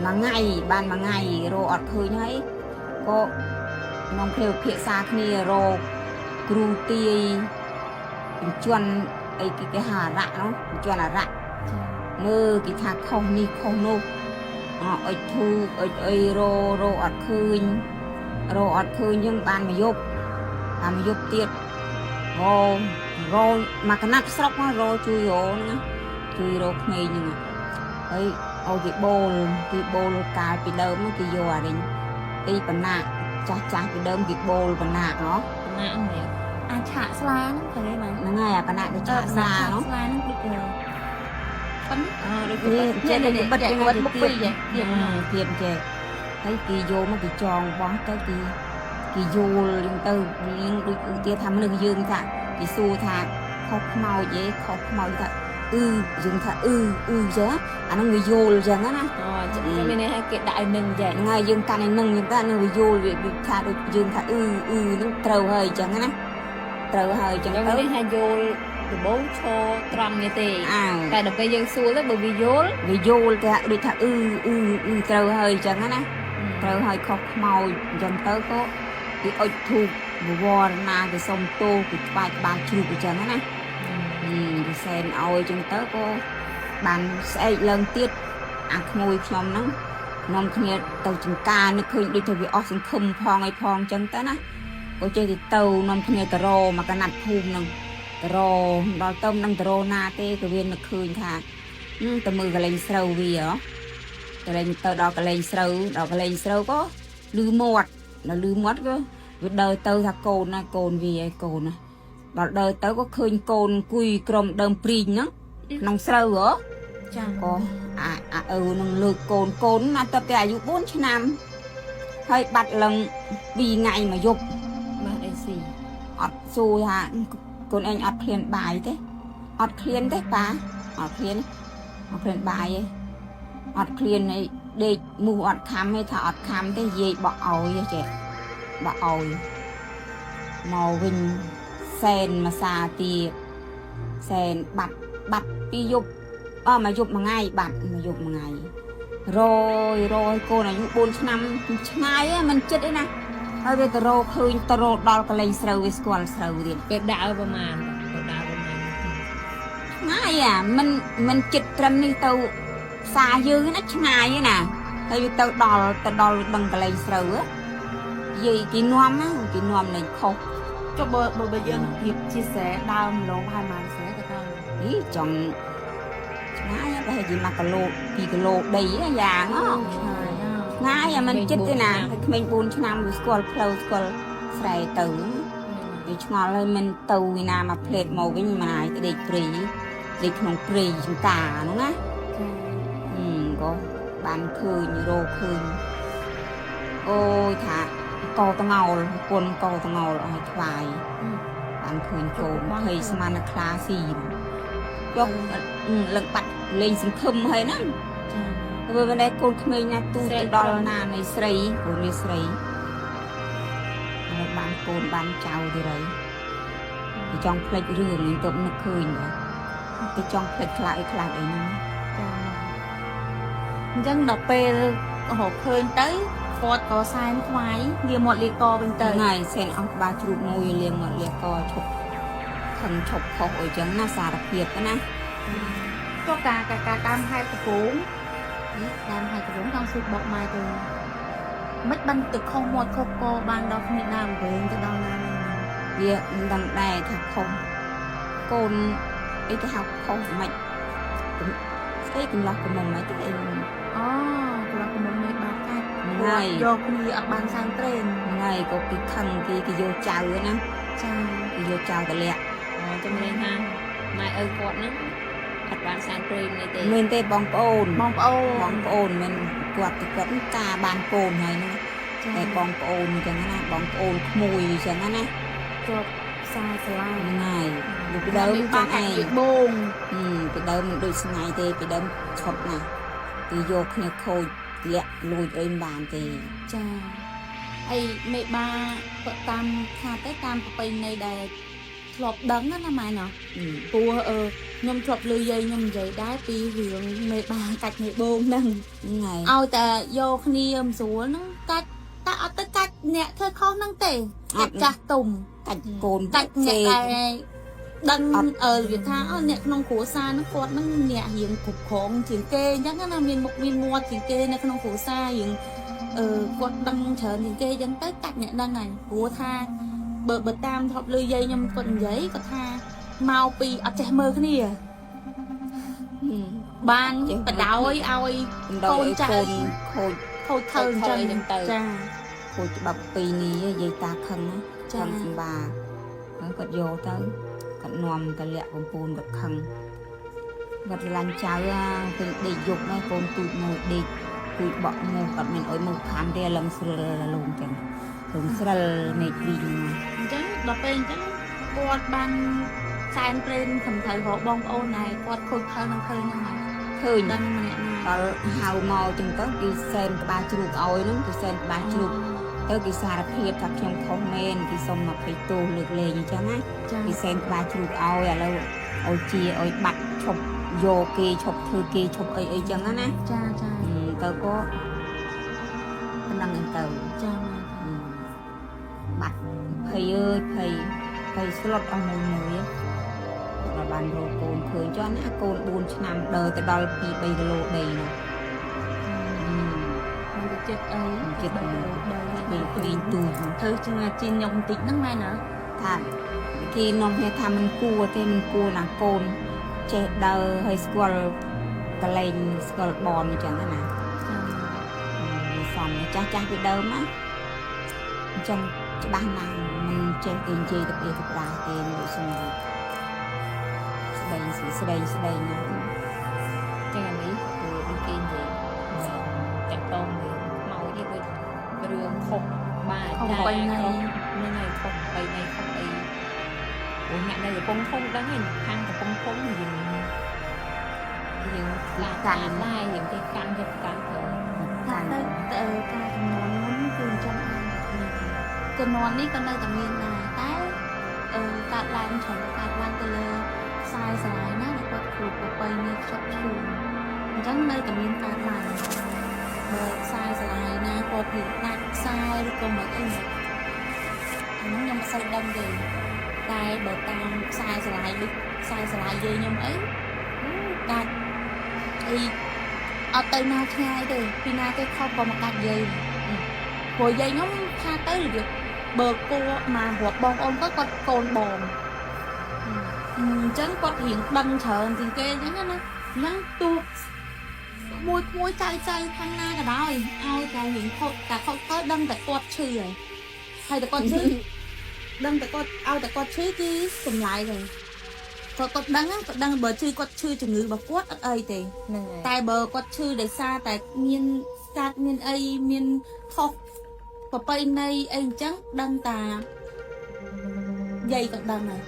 មួយថ្ងៃបានមួយថ្ងៃរកអត់ឃើញហើយក៏នាំគ្នាពិភាក្សាគ្នារកគ្រូទាយបញ្ជន់អីគេគេហៅអារៈនោះបញ្ជន់អារៈមើលគេថាខុសនេះខុសនោះអអុចធូបអុចអីរករកអត់ឃើញរកអត់ឃើញយើងបានមួយយប់ តាមយប់ទៀតររមកកណាត់ស្រុកមករជួយរហ្នឹងណាជួយរក្មេងហ្នឹងហើយអូគេបូលគេបូលកាលពីដើមហ្នឹងគេយកអានេះទីបណ្ណាចាស់ចាស់ពីដើមគេបូលបណ្ណាហ៎ ណានេះ អាឆាកស្លាហ្នឹងត្រូវទេម៉ែ ហ្នឹងហើយអាបណ្ណាគេឆាកស្លានោះ ស្លាហ្នឹងដូចជាប៉ុន អឺដូច នេះចេះតែបិទ ចេះ ចឹង បិទមុខពីរចេះ ទៀតចេះហើយគេយកមកគេចងបោះទៅគេគេយល់ចឹងទៅយើងដូចឧទាថាមនុស្សយើងថាគេសួរថាខុសខ្មោចទេខុសខ្មោចថាអឺយើងថាអឺអឺចឹងអាហ្នឹងវាយល់ចឹងណា អូចឹងមានន័យថាគេដាក់ឲ្យនឹងចេះ ហ្នឹងហើយយើងកាន់ឲ្យនឹងចឹងទៅអាហ្នឹងវាយល់វាវាថាដូចយើងថាអឺអឺហ្នឹងត្រូវហើយចឹងណាត្រូវហើយចឹង ចឹង ទៅ មានន័យថាយល់ដំបូងឈរត្រង់នេះទេ អើ តែដល់ពេលយើងសួរទៅបើវាយល់ វាយល់ទៅដូចថាអឺអឺអឺត្រូវហើយចឹងណាត្រូវហើយខុសខ្មោចអញ្ចឹងទៅក៏គេអុចធូបបវរណាគេសុំទោសគេថ្វាយក្បាលជ្រូកអញ្ចឹងណាគេសែនឲ្យអញ្ចឹងទៅក៏បានស្អែកឡើងទៀតអាក្មួយខ្ញុំហ្នឹងនាំគ្នាទៅចង្ការនឹកឃើញដូចទៅវាអស់សង្ឃឹមផងអីផងអញ្ចឹងទៅណាក៏ចេះទៅទៅនាំគ្នាទៅរមកកណាត់ភូមិហ្នឹងទៅរដល់ទៅមិនដឹងទៅរណាទេក៏វានឹកឃើញថាទៅមើលកលែងស្រូវវាហ៎កលែងទៅដល់កលែងស្រូវដល់កលែងស្រូវក៏លឺមាត់ដល់លឺមាត់ក៏វាដើរទៅថាកូនណាកូនវាឯកូនណាដល់ដើរទៅក៏ឃើញកូនគួយក្រុមដើមព្រីងហ្នឹងក្នុងស្រូវហ៎ ចា ក៏អាអាឪនឹងលើកកូនកូនណាទៅតែអាយុ4ឆ្នាំហើយបាត់ឡើង2ថ្ងៃមួយយប់ បាទអីស៊ី អត់សួរថា កូនឯងអត់ឃ្លានបាយទេអត់ឃ្លានទេប៉ាអត់ឃ្លានអត់ឃ្លានបាយទេអត់ឃ្លានអីដេកមូសអត់ខំទេថាអត់ខំទេយាយបក់ឲ្យចេះបក់ឲ្យមកវិញសែនមួយសាទៀតសែនបាត់បាត់ពីយប់អស់មកយប់មួយថ្ងៃបាត់មកយប់មួយថ្ងៃរយរយកូនអាយុ4ឆ្នាំឆ្ងាយហ៎មិនចិត្តទេណាហើយវាទៅរកឃើញទៅរកដល់កន្លែងស្រូវវាស្គាល់ស្រូវទៀត ពេលដើរប្រមាណទៅដើរប្រមាណ ឆ្ងាយអាមិនមិនចិត្តត្រឹមនេះទៅផ្សារយើងណាឆ្ងាយឯណាហើយវាទៅដល់ទៅដល់ដឹងកន្លែងស្រូវហ៎យាយគេនាំណាគេនាំលេងខុស ចុះបើបើបើយើងរៀបជាស្រែដើមម្លងប្រហែលម៉ានស្រែទៅទៅ អីចង់ឆ្ងាយប្រហែលជា1គីឡូ2គីឡូដីហ៎យ៉ាងហ៎ ឆ្ងាយណាស់ ឆ្ងាយអាមិនចិត្តទេណាហើយក្មេង4ឆ្នាំវាស្គាល់ផ្លូវស្គាល់ស្រែទៅវាឆ្ងល់ហើយមិនទៅវិណាមកផ្លេតមកវិញម៉ាយទៅដេកព្រៃដេកក្នុងព្រៃចង្ការហ្នឹងណា ចា ហឹមក៏បានឃើញរកឃើញអូយថាកតងោលគុណកតងោលឲ្យថ្វាយបានឃើញកូនភ័យស្មានតែខ្លាស៊ីយកលឹងបាត់លេងសង្ឃឹមហើយហ្នឹង ចា ព្រោះមិនដែរកូនក្មេងណាទូទៅដល់ណានៃស្រីកូននេះស្រីហើយបានកូនបានចៅទៀតហើយគេចង់ផ្លេចរឿងនេះទៅនឹកឃើញបាទគេចង់ផ្លេចខ្លះអីខ្លះអីហ្នឹង ចាអញ្ចឹងដល់ពេលរកឃើញទៅគាត់ក៏សែនថ្វាយលាមាត់លាកវិញទៅ ហ្នឹងហើយសែនអស់ក្បាលជ្រូកមួយលាងមកលាកឈប់ខឹងឈប់ខុសអីចឹងណាសារភាពណា ក៏ការការការតាមហេតុដំបូងនេះតាមហេតុដំបូងចង់សួរបកម៉ែទៅមិនបានទៅខុសមាត់ខុសកបានដល់គ្នាដើមវិញទៅដល់ណានេះ វាមិនដឹងដែរថាខុសកូនអីគេហៅខុសមិនស្អីកំឡោះកំមុំមិនទេអីហ្នឹង អូកន្លះកំមុំនេះបាត់កាច់ ហើយ យកគ្នាអត់បានសែនត្រេន ហើយក៏គេខឹងគេគេយកចៅណា ចា គេយកចៅតលាក់ អូចាំន័យថាម៉ែឪគាត់ហ្នឹងអត់បានសែនព្រេងនេះទេ មែនទេបងប្អូន បងប្អូន បងប្អូនមិនគាត់ទៅគាត់ការបានកូនហើយហ្នឹង ចា តែបងប្អូនអញ្ចឹងណាបងប្អូនក្មួយអញ្ចឹងណា ជាប់ខ្សែស្រឡាយ ហ្នឹងហើយពីដើមចឹងឯង បង ពីដើមមិនដូចស្ងាយទេពីដើមឈប់ណាស់គេយកគ្នាខូចលាក់លួចអីមិនបានទេ ចាអីមេបាគាត់តាមថាទៅតាមប្រពៃណីដែលធ្លាប់ដឹងណាណាម៉ែណោះ អឺ ព្រោះអឺខ្ញុំធ្លាប់ឮយាយខ្ញុំនិយាយដែរពីរឿងមេបាកាច់មេបងហ្នឹង ហ្នឹងហើយ ឲ្យតែយកគ្នាមិនស្រួលហ្នឹងកាច់តែអត់ទៅកាច់អ្នកធ្វើខុសហ្នឹងទេកាច់ចាស់ទុំ កាច់កូន កាច់អ្នក សេក ដែលដឹង អត់ អឺវាថាអូអ្នកក្នុងគ្រួសារហ្នឹងគាត់ហ្នឹងអ្នករៀងគ្រប់គ្រងជាងគេអញ្ចឹងណាមានមុខមានមាត់ជាងគេនៅក្នុងគ្រួសាររៀងអឺគាត់ដឹងច្រើនជាងគេអញ្ចឹងទៅកាច់អ្នកហ្នឹងហើយព្រោះថាបើបើតាមធ្លាប់ឮយាយខ្ញុំគាត់និយាយគាត់ថាមកពីអត់ចេះមើលគ្នា បានបដ ாய் ឲ្យ បណ្ដោយក ូនចៅ កូនខូច ខូចខើអញ្ចឹងចា ខូចច្បាប់ពីរនេះយាយតាខឹងណា ចា ខឹងសម្បាហើយគាត់យកទៅគាត់នាំទៅលាក់កំពូនគាត់ខឹងគាត់ស្រឡាញ់ចៅអាឃើញដេកយប់ណាកូនទូចមួយដេកគួយបក់មកគាត់មានអុយមកខាំទេលឹងស្រិលលងចឹងលងស្រិលមេឃវិញមក អញ្ចឹងដល់ពេលអញ្ចឹងគាត់បានសែនព្រេនខំត្រូវរកបងប្អូនដែរគាត់ខូចខើនឹងឃើញហ្នឹងហើយ ឃើញ ដឹងម្នាក់ណា ដល់ហៅមកចឹងទៅគេសែនក្បាលជ្រូកឲ្យហ្នឹងគេសែនក្បាលជ្រូកទៅគេសារភាពថាខ្ញុំខុសមែនគេសុំមកភ័យទោសលើកលែងអញ្ចឹងណា ចា គេសែនក្បាលជ្រូកឲ្យឥឡូវឲ្យជាឲ្យបាត់ឈប់យកគេឈប់ធ្វើគេឈប់អីអីចឹងណា ចាចា ទៅក៏ប៉ុណ្ណឹងឯងទៅ ចាម៉ែ អឺបាត់ភ័យអើយភ័យភ័យស្លុតអស់មួយមួយគាត់បានរកកូនឃើញចុះណាកូន4ឆ្នាំដើរទៅដល់2 3គីឡូដីនោះ មិនទៅចិត្តអី ចិត្ត បីដី ពេលព្រីងទូច ធ្វើជាងជីនខ្ញុំបន្តិចហ្នឹងម៉ែណា ថាគេនាំគ្នាថាมันគួរទេมันគួរណាកូនចេះដើរហើយស្គាល់កលែងស្គាល់បនអញ្ចឹងណា ចា វាសំចាស់ចាស់ពីដើមណាអញ្ចឹងច្បាស់ណាស់មិនចេះគេនិយាយទៅពីទៅប្រាទេលោកសំស្ដីស្ដីស្ដីណាស់ ចឹងអានេះគឺដូចគេនិយាយតាក់តងរឿងខ្មោចនេះដូចរឿងខុសបាទ ខុសប្រពៃណី ហ្នឹងហើយខុសប្រពៃណីខុសអីព្រោះអ្នក នៅកំពង់ធំដឹងហើយខាងកំពង់ធំយើងយើងខ្លាចកាន់ដែរយើងគេកាន់គេកាន់ទៅ ថាទៅទៅការចំនួនមុនគឺអញ្ចឹងឯងចំនួននេះក៏នៅតែមានដែរតែអឺកើតឡើងច្រើនកើតឡើងទៅលើខ្សែស្រឡាយណាដែលគាត់គ្រប់ប្រពៃណីខ្ជាប់ខ្ជួនអញ្ចឹងនៅតែមានកើតឡើងបើខ្សែស្រឡាយណាគាត់រៀងដាច់ខ្សែឬក៏មិនអីមិនអាហ្នឹងខ្ញុំមិនសូវដឹងទេតែបើតាមខ្សែស្រឡាយដូចខ្សែស្រឡាយយាយខ្ញុំអីដាច់អី អត់ទៅណាឆ្ងាយទេពីណាគេខំក៏មកកាត់យាយព្រោះយាយខ្ញុំថាទៅរបៀបបើគួមករាប់បងអូនគាត់គាត់កូនបងអញ្ចឹងគាត់រៀងដឹងច្រើនជាងគេអញ្ចឹងណាអញ្ចឹងទូមួយមួយចៅចៅខាងណាក៏ដោយឲ្យតែរៀងខុសតែខុសទៅដឹងតែគាត់ឈឺហើយហើយតែគាត់ឈឺដឹងតែគាត់ឲ្យតែគាត់ឈឺគឺសម្លាយហើយគាត់គាត់ដឹងគាត់ដឹងបើឈឺគាត់ឈឺជំងឺរបស់គាត់អត់អីទេ ហ្នឹងហើយ តែបើគាត់ឈឺដោយសារតែមានស្កាត់មានអីមានខុសប្រពៃណីអីអញ្ចឹងដឹងតាយាយក៏ដឹងដែរ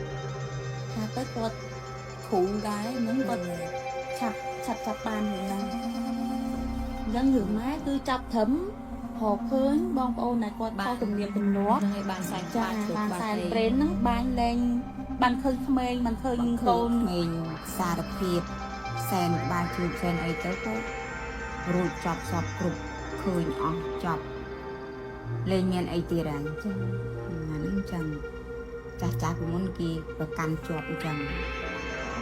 ថាទៅគាត់គ្រូដែរហ្នឹងគាត់ឆាប់ឆាប់ចាប់បានរឿងហ្នឹងអញ្ចឹងរឿងម៉ែគឺចាប់ត្រឹមរកឃើញបងប្អូនដែលគាត់ខុសទំនៀមទម្លាប់ ហ្នឹងហើយបានសែន ចា បាច់ បានសែនព្រេនហ្នឹងបានលែងបានឃើញក្មេងបានឃើញកូន ក្មេងសារភាពសែនក្បាលជួបសែនអីទៅក៏រួចចប់សពគ្រប់ឃើញអស់ចប់លែងមានអីទៀតហើយ ចា អាហ្នឹងចឹងចាស់ចាស់ពីមុនគេប្រកាន់ជាប់អញ្ចឹង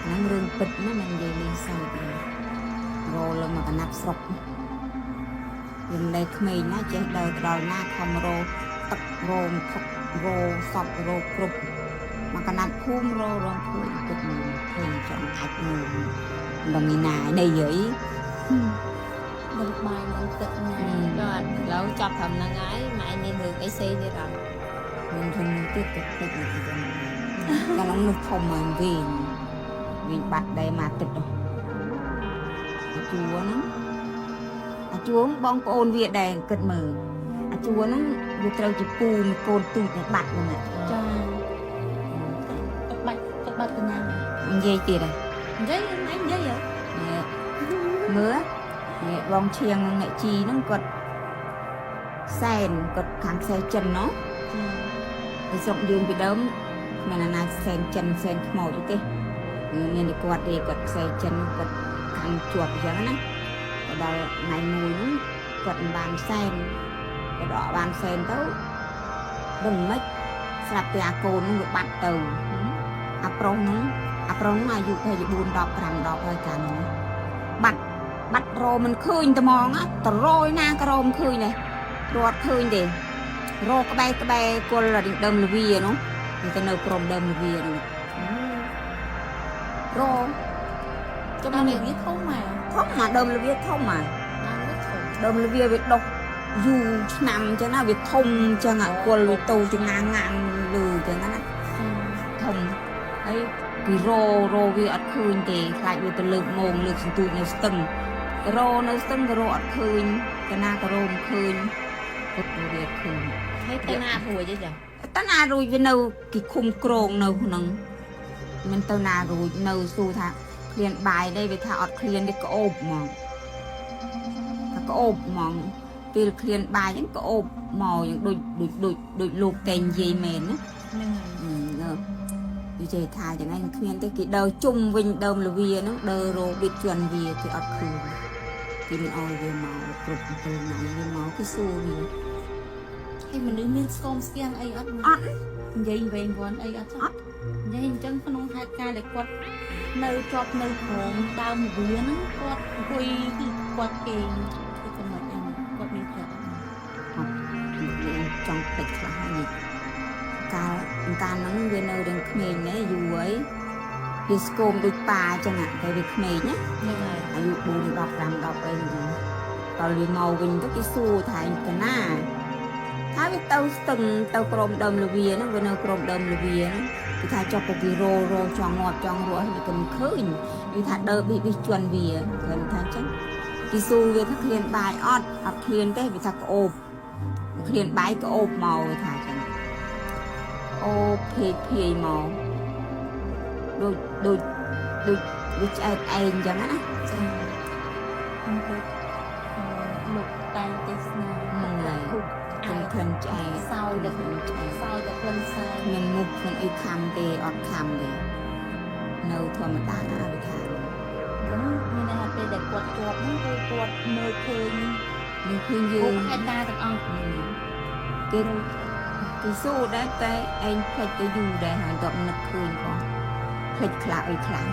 ហ្នឹងរឿងពិតណាមិននិយាយលេងសើចទេរលើមកកណាត់ស្រុកវាមិនដែលក្មេងណាចេះដើរទៅដល់ណាខំរទឹករមថុករសពរគ្រប់មកកណាត់ភូមិររងឃើញគិតមើលឃើញចង់អាចមើលមិនមានណានេះយាយ ដឹងបាយនឹងទឹកណា បាទឥឡូវចាប់ត្រឹមហ្នឹងហើយម៉ែមានរឿងអីផ្សេងទៀតអត់ មានរឿងមួយទៀតទៅតិចមួយទៀតហ្នឹងកាលនោះធំហើយវិញវិញបាត់ដែរមកទឹកនោះអាជួហ្នឹងអាជួបងប្អូនវាដែរគិតមើលអាជួហ្នឹងវាត្រូវជាពូមួយកូនទូចនឹងបាត់ហ្នឹង ចាគាត់បាច់គាត់បាត់កណា និយាយទៀតហ៎ និយាយអញនិយាយហ៎ មើលនេះបងឈៀងអ្នកជីហ្នឹងគាត់សែនគាត់ខាងខ្សែចិនណោះ ពីស្រុកយើងពីដើមគ្មានអាណាសែនចិនសែនខ្មោចអីទេមានតែគាត់ទេគាត់ខ្សែចិនគាត់កាន់ជាប់អញ្ចឹងណាទៅដល់ថ្ងៃមួយហ្នឹងគាត់មិនបានសែនគាត់ដកបានសែនទៅដឹងមិនស្រាប់តែអាកូនហ្នឹងវាបាត់ទៅអាប្រុសហ្នឹងអាប្រុសហ្នឹងអាយុប្រហែលជា4 10 5 10ហើយកាលហ្នឹងបាត់បាត់រមិនឃើញត្មងណាតរយណាក៏រមិនឃើញដែររត់ឃើញទេ រកក្បែរក្បែរគល់រដើមលវានោះវាទៅនៅក្រុមដើមលវានោះរក ចុះដល់វាធំមក ធំមកដើមលវាធំមក ដល់វាធំ ដើមលវាវាដុះយូរឆ្នាំអញ្ចឹងណាវាធំអញ្ចឹងអាគល់វាតូចចងាងងាងលឺអញ្ចឹងណាធំហើយពីររវាអត់ឃើញទេខ្លាចវាទៅលើកមងលើកសន្ទូចនៅស្ទឹងរនៅស្ទឹងក៏រអត់ឃើញកណាក៏រមិនឃើញគាត់វាអត់ឃើញ ហើយទៅណារួចទេចា តើណារួចវានៅគេឃុំក្រងនៅក្នុងមិនទៅណារួចនៅស៊ូថាឃ្លានបាយទេវាថាអត់ឃ្លានទេក្អូបហ្មងថាក្អូបហ្មងពេលឃ្លានបាយហ្នឹងក្អូបមកយ៉ាងដូចដូចដូចដូចលោកតែងនិយាយមែនណា ហ្នឹងហើយ អឺនៅនិយាយថាយ៉ាងហ្នឹងគ្មានទេគេដើរជុំវិញដើមលវាហ្នឹងដើររកវិតជន់វាគេអត់ឃើញគេមិនអោយវាមកគ្រប់ទៅណាវាមកគេសួរវា ហើយមនុស្សមានស្គមស្គាំងអីអត់ អត់ និយាយវែងវាន់អីអត់ អត់ និយាយអញ្ចឹងក្នុងហេតុការណ៍ដែលគាត់នៅជាប់នៅក្រោមដើមវាហ្នឹងគាត់អង្គុយគឺគាត់គេងគឺកំណត់អីគាត់មានប្រាប់អត់ វាចង់ពេចខ្លះហើយនេះកាលកាលហ្នឹងវានៅរឿងក្មេងនេះយូរហើយវាស្គមដូចប៉ាចឹងអាតែវាក្មេងណា ហ្នឹងហើយ អាយុ4 10 5 10អីហ្នឹងដល់វាមកវិញទៅគេសួរថាឯងកណាថាវាទៅស្ទឹងទៅក្រមដើមលវាហ្នឹងវានៅក្រមដើមលវាហ្នឹងគេថាចុះពគេររចង់ងាប់ចង់រស់វាក៏មិនឃើញវាថាដើប៊ីប៊ីជន់វាគ្រាន់ថាចឹងគេសួរវាថាឃ្លានបាយអត់អត់ឃ្លានទេវាថាក្អូប ឃ្លានបាយក៏អូបមកវាថាចឹងអូបភេកភេយមក ដូចដូចដូចវាឆ្អែតឯងអញ្ចឹងណា ចាដូចលោកតែងទេសនា ហ្នឹងហើយ ធូប ក្លិនឆ្អែត សោយតែ ក្លិនឆ្អែត សោយតែក្លិនសើ មានមុខមានអីខំទេអត់ខំទេនៅធម្មតាវាថា ហ្នឹងមានន័យថាពេលដែលគាត់ជាប់ហ្នឹងគឺគាត់មើលឃើញ នេះឃើញយើង គ្រប់ហេតុការណ៍ទាំងអស់ គេគេសួរដែរតែឯងភ្លេចទៅយូរដែរហើយតបនឹកឃើញផងភ្លេចខ្លះអីខ្លះឥ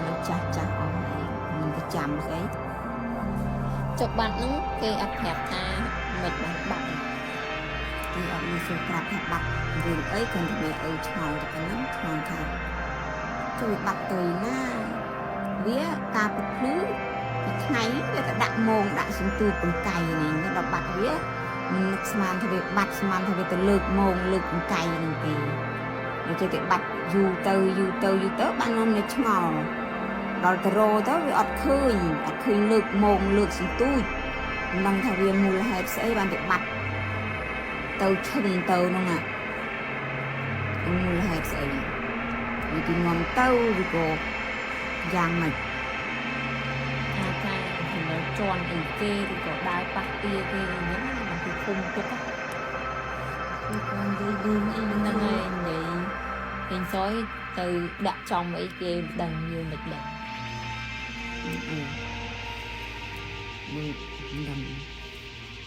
ឡូវចាស់ចាស់អស់ហើយមិនទៅចាំស្អី ចុះបាត់ហ្នឹងគេអត់ប្រាប់ថាមិនបានបាត់ទេ គេអត់មានសួរប្រាប់ថាបាត់រឿងអីគ្រាន់តែម៉ែឪឆ្ងល់តែប៉ុណ្ណឹងឆ្ងល់ថាជួយបាត់ទៅណាវាការពភ្លឺពីថ្ងៃវាទៅដាក់មងដាក់សន្ទូចពង្កៃនេះដល់បាត់វាមិននឹកស្មានថាវាបាត់ស្មានថាវាទៅលើកមងលើកពង្កៃហ្នឹងទេវាចេះតែបាត់យូរទៅយូរទៅយូរទៅបាននាំនៅឆ្ងល់ដល់ទៅរោទៅវាអត់ឃើញអត់ឃើញលើកមងលើកសន្ទូចមិនដឹងថាវាមូលហេតុស្អីបានទៅបាត់ ទៅឈឹងទៅហ្នឹងអាមូលហេតុស្អីវាគេនាំទៅឬក៏យ៉ាងម៉េច ថាថាចំណុចជន់អីគេឬក៏ដើរប៉ះទាគេអញ្ចឹងណាมันគឺឃុំទុក គឺគាត់និយាយលេងអី ហ្នឹងហើយនិយាយពេញសយទៅដាក់ចំអីគេមិនដឹងយើងមិនដឹង អឺមួយមិនដឹង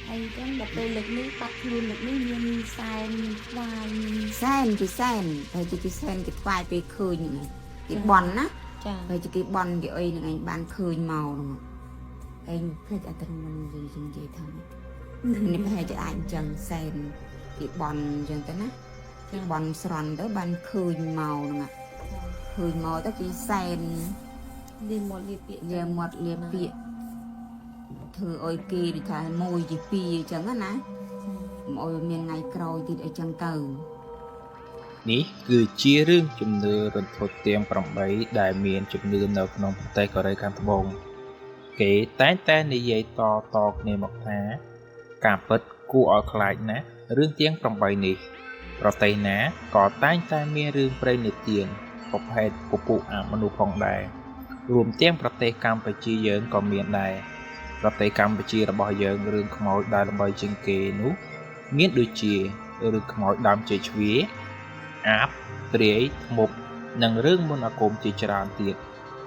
ហើយអញ្ចឹងដល់ពេលលើកនេះបាត់ខ្លួនលើកនេះមានសែនមានថ្វាយមាន សែនគេសែនហើយជាគេសែនគេថ្វាយពេលឃើញហ្នឹងឯងគេបន់ណា ចា ហើយជាគេបន់គេអីហ្នឹងឯងបានឃើញមកហ្នឹងឯងភ្លេចអត់ត្រឹមមិននិយាយនិយាយថានេះប្រហែលជាអាចអញ្ចឹងសែនគេបន់អញ្ចឹងទៅណាគេបន់ស្រន់ទៅបានឃើញមកហ្នឹងឃើញមកទៅគេសែន លាមាត់លាពាក្យ លាមាត់លាពាក្យធ្វើឲ្យគេដូចថាមួយជាពីរអញ្ចឹងណាមកឲ្យមានថ្ងៃក្រោយទៀតអីចឹងទៅ នេះគឺជារឿងជំនឿរន្ធត់ទាំង8ដែលមានជំនឿនៅក្នុងប្រទេសកូរ៉េខាងត្បូងគេតែងតែនិយាយតៗគ្នាមកថា ការពិតគួរឲ្យខ្លាចណាស់រឿងទាំង8នេះប្រទេសណាក៏តែងតែមានរឿងព្រេងនិទានប្រភេទពពួកអមនុស្សផងដែររួមទាំងប្រទេសកម្ពុជាយើងក៏មានដែរប្រទេសកម្ពុជារបស់យើងរឿងខ្មោចដែលល្បីជាងគេនោះមានដូចជារឿងខ្មោចដើមចេកជ្វា អាបទ្រាយធ្មប់និងរឿងមន្តអាគមជាច្រើនទៀត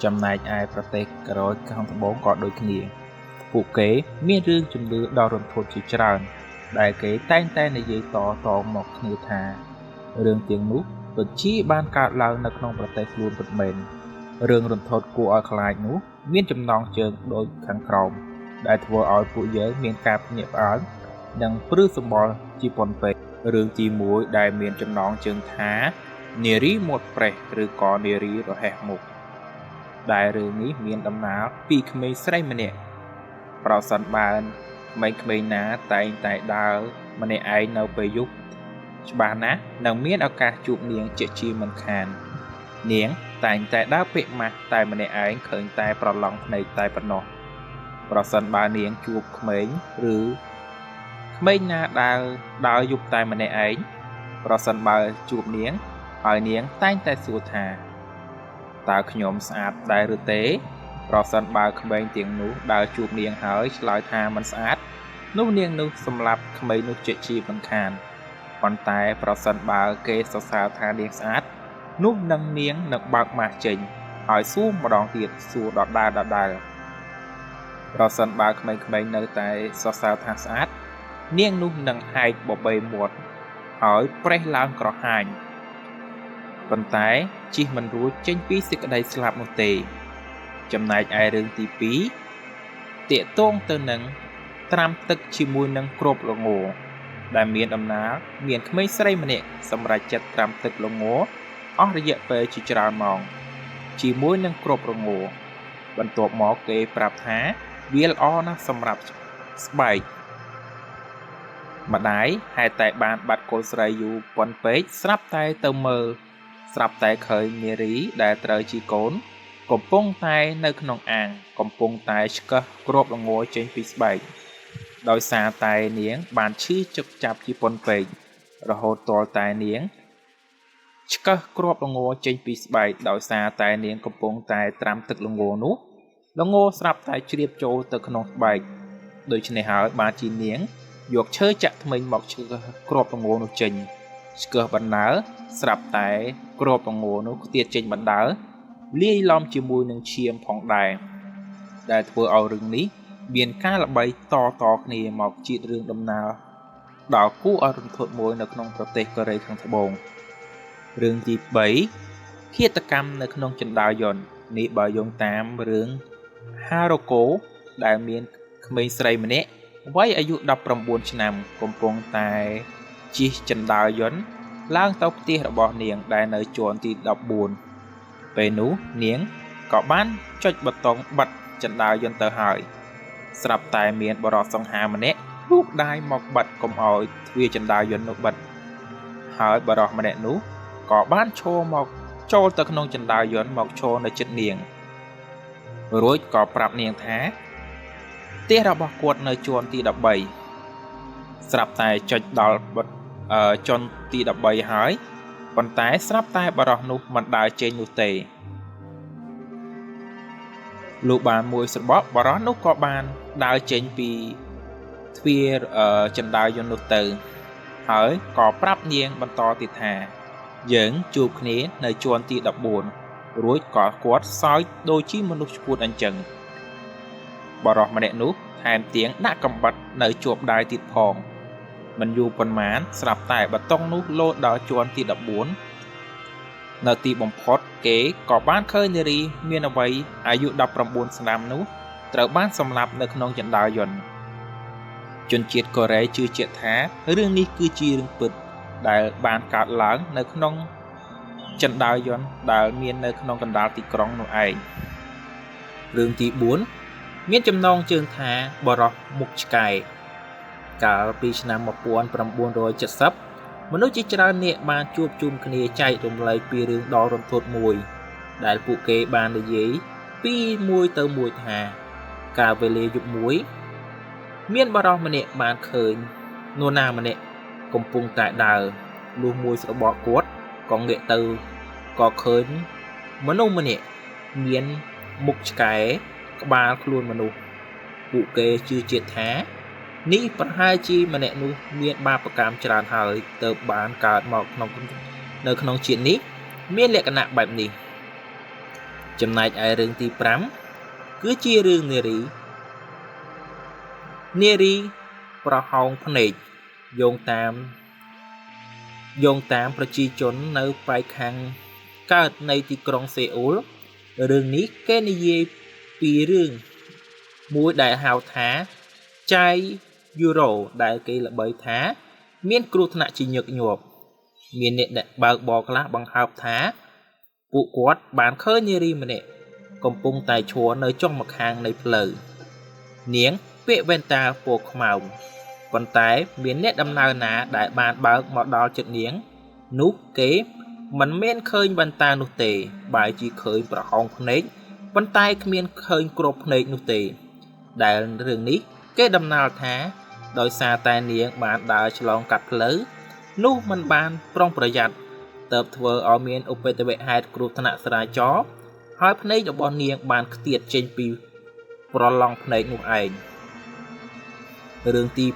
ចំណែកឯប្រទេសកូរ៉េខាងត្បូងក៏ដូចគ្នាពួកគេមានរឿងជំនឿដ៏រន្ធត់ជាច្រើនដែលគេតែងតែនិយាយតៗមកគ្នាថារឿងទាំងនោះពិតជាបានកើតឡើងនៅក្នុងប្រទេសខ្លួនពិតមែនរឿងរន្ធត់គួរឲ្យខ្លាចនោះមានចំណងជើងដូចខាងក្រោមដែលធ្វើឲ្យពួកយើងមានការភ្ញាក់ផ្អើលនិងព្រឺសម្បុរជាពន់ពេករឿងទី1ដែលមានចំណងជើងថានារីមាត់ប្រេះឬក៏នារីរហេះមុខដែលរឿងនេះមានដំណាលពីក្មេងស្រីម្នាក់ប្រសិនបើក្មេងៗណាតែងតែដើរម្នាក់ឯងនៅពេលយប់ច្បាស់ណាស់នឹងមានឱកាសជួបនាងជាជាមិនខាននាងតែងតែដើរពាក់ម៉ាស់តែម្នាក់ឯងឃើញតែប្រឡងភ្នែកតែប៉ុណ្ណោះប្រសិនបើនាងជួបក្មេងឬក្មេងណាដើរយប់តែម្នាក់ឯងប្រសិនបើជួបនាងហើយនាងតែងតែសួរថាតើខ្ញុំស្អាតដែរឬទេប្រសិនបើក្មេងទាំងនោះដើរជួបនាងហើយឆ្លើយថាមិនស្អាតនោះនាងនោះសម្លាប់ក្មេងនោះជាជាមិនខានប៉ុន្តែប្រសិនបើគេសរសើរថានាងស្អាតនោះនឹងនាងនឹងបើកម៉ាស់ចេញហើយសួរម្ដងទៀតសួរដដែលៗប្រសិនបើក្មេងៗនៅតែសរសើរថាស្អាតនាងនោះនឹងហែកបបេមាត់ហើយប្រេះឡើងក្រហាញប៉ុន្តែជិះមិនរួចចេញពីសេចក្តីស្លាប់នោះទេចំណែកឯរឿងទី2ទាក់ទងទៅនឹងត្រាំទឹកជាមួយនឹងគ្រាប់ល្ងដែលមានដំណាលមានក្មេងស្រីម្នាក់សម្រេចចិត្តត្រាំទឹកល្ងអស់រយៈពេលជាច្រើនម៉ោងជាមួយនឹងគ្រាប់ល្ងបន្ទាប់មកគេប្រាប់ថាវាល្អណាស់សម្រាប់ស្បែកម្ដាយហេតុតែបានបាត់កូនស្រីយូរប៉ុនពេកស្រាប់តែទៅមើលស្រាប់តែឃើញនារីដែលត្រូវជាកូនកំពុងតែនៅក្នុងអាងកំពុងតែឆ្កឹះគ្រាប់ល្ងចេញពីស្បែកដោយសារតែនាងបានឈឺចុកចាប់ជាប៉ុនពេករហូតទាល់តែនាង ឆ្កឹះគ្រាប់ល្ងចេញពីស្បែកដោយសារតែនាងកំពុងតែត្រាំទឹកល្ងនោះល្ងស្រាប់តែជ្រាបចូលទៅក្នុងស្បែកដូច្នេះហើយបានជានាងយកឈើចាក់ធ្មេញមកឆ្កឹះគ្រាប់ល្ងនោះចេញឆ្កឹះបណ្ដើស្រាប់តែគ្រាប់ល្ងនោះខ្ទាតចេញបណ្ដើលាយឡំជាមួយនឹងឈាមផងដែរដែលធ្វើឲ្យរឿងនេះមានការល្បីតៗគ្នាមកជារឿងដំណើរដល់គួរឲ្យរន្ធត់មួយនៅក្នុងប្រទេសកូរ៉េខាងត្បូងរឿងទី3ឃាតកម្មនៅក្នុងជណ្ដើរយន្តនេះបើយោងតាមរឿងហារ៉ូកូដែលមានក្មេងស្រីម្នាក់វ័យអាយុ19ឆ្នាំកំពុងតែជិះជណ្ដើរយន្តឡើងទៅផ្ទះរបស់នាងដែលនៅជាន់ទី14ពេលនោះនាងក៏បានចុចប៊ូតុងបិទជណ្ដើរយន្តទៅហើយស្រាប់តែមានបុរសសង្ហាម្នាក់លូកដៃមកបិទកុំឲ្យទ្វារជណ្ដើរយន្តនោះបិទហើយបុរសម្នាក់នោះក៏បានឈរមកចូលទៅក្នុងជណ្ដើរយន្តមកឈរនៅជិតនាងរួចក៏ប្រាប់នាងថាផ្ទះរបស់គាត់នៅជាន់ទី13ស្រាប់តែចុចដល់ជាន់ទី13ហើយប៉ុន្តែស្រាប់តែបុរសនោះមិនដើរចេញនោះទេលុះបានមួយស្របក់បុរសនោះក៏បានដើរចេញពីទ្វារជណ្ដើរយន្តនោះទៅហើយក៏ប្រាប់នាងបន្តទៀតថាយើងជួបគ្នានៅជាន់ទី14រួចក៏គាត់សើចដូចជាមនុស្សឈួតអញ្ចឹងបុរសម្នាក់នោះថែមទាំងដាក់កំបិតនៅជាប់ដៃទៀតផងមិនយូរប៉ុន្មានស្រាប់តែបតុងនោះលោតដល់ជាន់ទី14នៅទីបំផុតគេក៏បានឃើញនារីមានអ្វីអាយុ19ឆ្នាំនោះត្រូវបានសម្លាប់នៅក្នុងជណ្ដើរយន្តជនជាតិកូរ៉េជឿជាក់ថារឿងនេះគឺជារឿងពិតដែលបានកើតឡើងនៅក្នុងជណ្ដើរយន្តដែលមាននៅក្នុងកណ្ដាលទីក្រុងនោះឯងរឿងទី4មានចំណងជើងថាបុរសមុខឆ្កែកាលពីឆ្នាំ1970មនុស្សជាច្រើនអ្នកបានជួបជុំគ្នាចែករំលែកពីរឿងដ៏រន្ធត់មួយដែលពួកគេបាននិយាយពីមួយទៅមួយថាកាលវេលាយប់មួយមានបុរសម្នាក់បានឃើញនរណាម្នាក់កំពុងតែដើរលុះមួយស្របកគាត់ក៏ងាកទៅក៏ឃើញមនុស្សម្នាក់មានមុខឆ្កែក្បាលខ្លួនមនុស្សពួកគេជឿជាក់ថានេះប្រហែលជាម្នាក់នោះមានបាបកម្មច្រើនហើយទើបបានកើតមកនៅក្នុងជាតិនេះមានលក្ខណៈបែបនេះចំណែកឯរឿងទី5គឺជារឿងនារីប្រហោងភ្នែកយោងតាមប្រជាជននៅប៉ែកខាងកើតនៃទីក្រុងសេអ៊ូលរឿងនេះគេនិយាយពីរឿងមួយដែលហៅថាចៃយូរ៉ូដែលគេល្បីថាមានគ្រោះថ្នាក់ជាញឹកញាប់មានអ្នកដែលបើកបរខ្លះបង្ហើបថាពួកគាត់បានឃើញនារីម្នាក់កំពុងតែឈរនៅចុងម្ខាងនៃផ្លូវនាងពាក់វ៉ែនតាពណ៌ខ្មៅប៉ុន្តែមានអ្នកដំណើរណាដែលបានបើកមកដល់ជិតនាងនោះគេមិនមានឃើញវ៉ែនតានោះទេបែរជាឃើញប្រហោងភ្នែកប៉ុន្តែគ្មានឃើញគ្រាប់ភ្នែកនោះទេដែលរឿងនេះគេដំណាលថាដោយសារតែនាងបានដើរឆ្លងកាត់ផ្លូវនោះមិនបានប្រុងប្រយ័ត្នទើបធ្វើឲ្យមានឧបទ្ទវហេតុគ្រោះថ្នាក់ចរាចរណ៍ហើយភ្នែករបស់នាងបានខ្ទាតចេញពីប្រឡងភ្នែកនោះឯងរឿងទី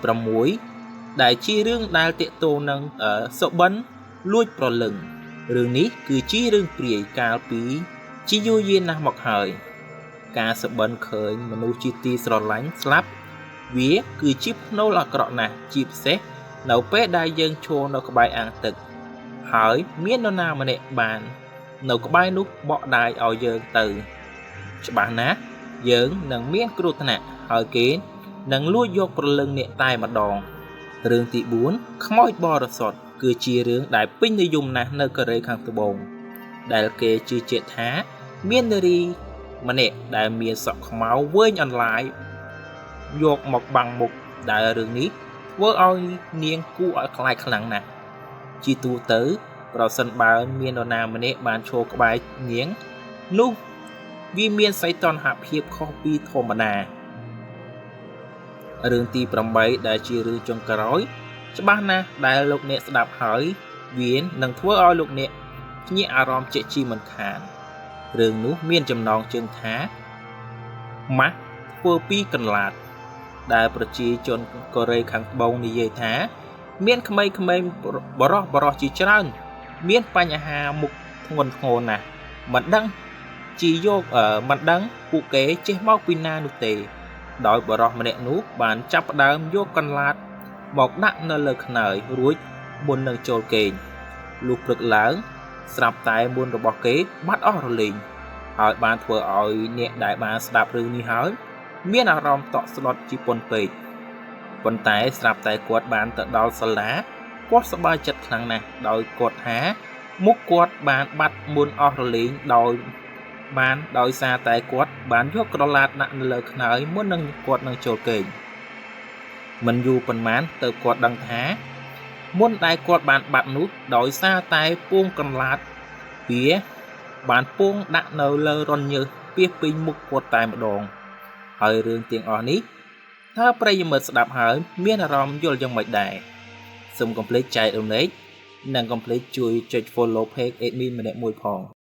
6ដែលជារឿងដែលទាក់ទងនឹងសុបិនលួចប្រលឹងរឿងនេះគឺជារឿងព្រាយកាលពីជាយូរយារណាស់មកហើយការសុបិនឃើញមនុស្សជាទីស្រឡាញ់ស្លាប់វាគឺជាផ្នូលអាក្រក់ណាស់ជាពិសេសនៅពេលដែលយើងឈរនៅក្បែរអាងទឹកហើយមាននរណាម្នាក់បាននៅក្បែរនោះបក់ដៃឲ្យយើងទៅច្បាស់ណាស់យើងនឹងមានគ្រោះថ្នាក់ហើយគេនឹងលួចយកព្រលឹងអ្នកតែម្ដងរឿងទី4ខ្មោចបរិសុទ្ធគឺជារឿងដែលពេញនិយមណាស់នៅកូរ៉េខាងត្បូងដែលគេជឿជាក់ថាមាននារីម្នាក់ដែលមានសក់ខ្មៅវែងអន្លាយយកមកបាំងមុខដែលរឿងនេះធ្វើឲ្យនាងគួរឲ្យខ្លាចខ្លាំងណាស់ជាទូទៅប្រសិនបើមាននរណាម្នាក់បានឈរក្បែរនាងនោះវាមានសីតុណ្ហភាពខុសពីធម្មតារឿងទី8ដែលជារឿងចុងក្រោយច្បាស់ណាស់ដែលលោកអ្នកស្ដាប់ហើយវានឹងធ្វើឲ្យលោកអ្នក ភ្ញាក់អារម្មណ៍ជាជីមិនខានរឿងនោះមានចំណងជើងថាម៉ាស់ធ្វើពីកន្លាតដែលប្រជាជនកូរ៉េខាងត្បូងនិយាយថាមានក្មេងៗបរោះៗជាច្រើនមានបញ្ហាមុខធ្ងន់ធ្ងរណាស់មិនដឹងជីយកមិនដឹងពួកគេចេះមកពីណានោះទេដោយបរោះម្នាក់នោះបានចាប់ផ្ដើមយកកន្លាតមកដាក់នៅលើខ្នើយរួចមុននឹងចូលគេងលុះព្រឹកឡើងស្រាប់តែមុនរបស់គេបាត់អស់រលីងហើយបានធ្វើឲ្យអ្នកដែលបានស្ដាប់រឿងនេះហើយមានអារម្មណ៍តក់ស្លុតជាពន់ពេកប៉ុន្តែស្រាប់តែគាត់បានទៅដល់សាលាគាត់សប្បាយចិត្តខ្លាំងណាស់ដោយគាត់ថាមុខគាត់បានបាត់មុនអស់រលីងដោយបានដោយសារតែគាត់បានយកក្រឡាតដាក់នៅលើខ្នើយមុននឹងគាត់នឹងចូលគេងមិនយូរប៉ុន្មានទៅគាត់ដឹងថាមុនដែលគាត់បានបាត់នោះដោយសារតែពួងកន្លាតវាបានពួងដាក់នៅលើរន្ធញើសពាសពេញមុខគាត់តែម្ដងហើយរឿងទាំងអស់នេះតើប្រិយមិត្តស្ដាប់ហើយមានអារម្មណ៍យល់យ៉ាងម៉េចដែរសូមកុំភ្លេចចែករំលែកនិងកុំភ្លេចជួយចុច follow page admin ម្នាក់មួយផង។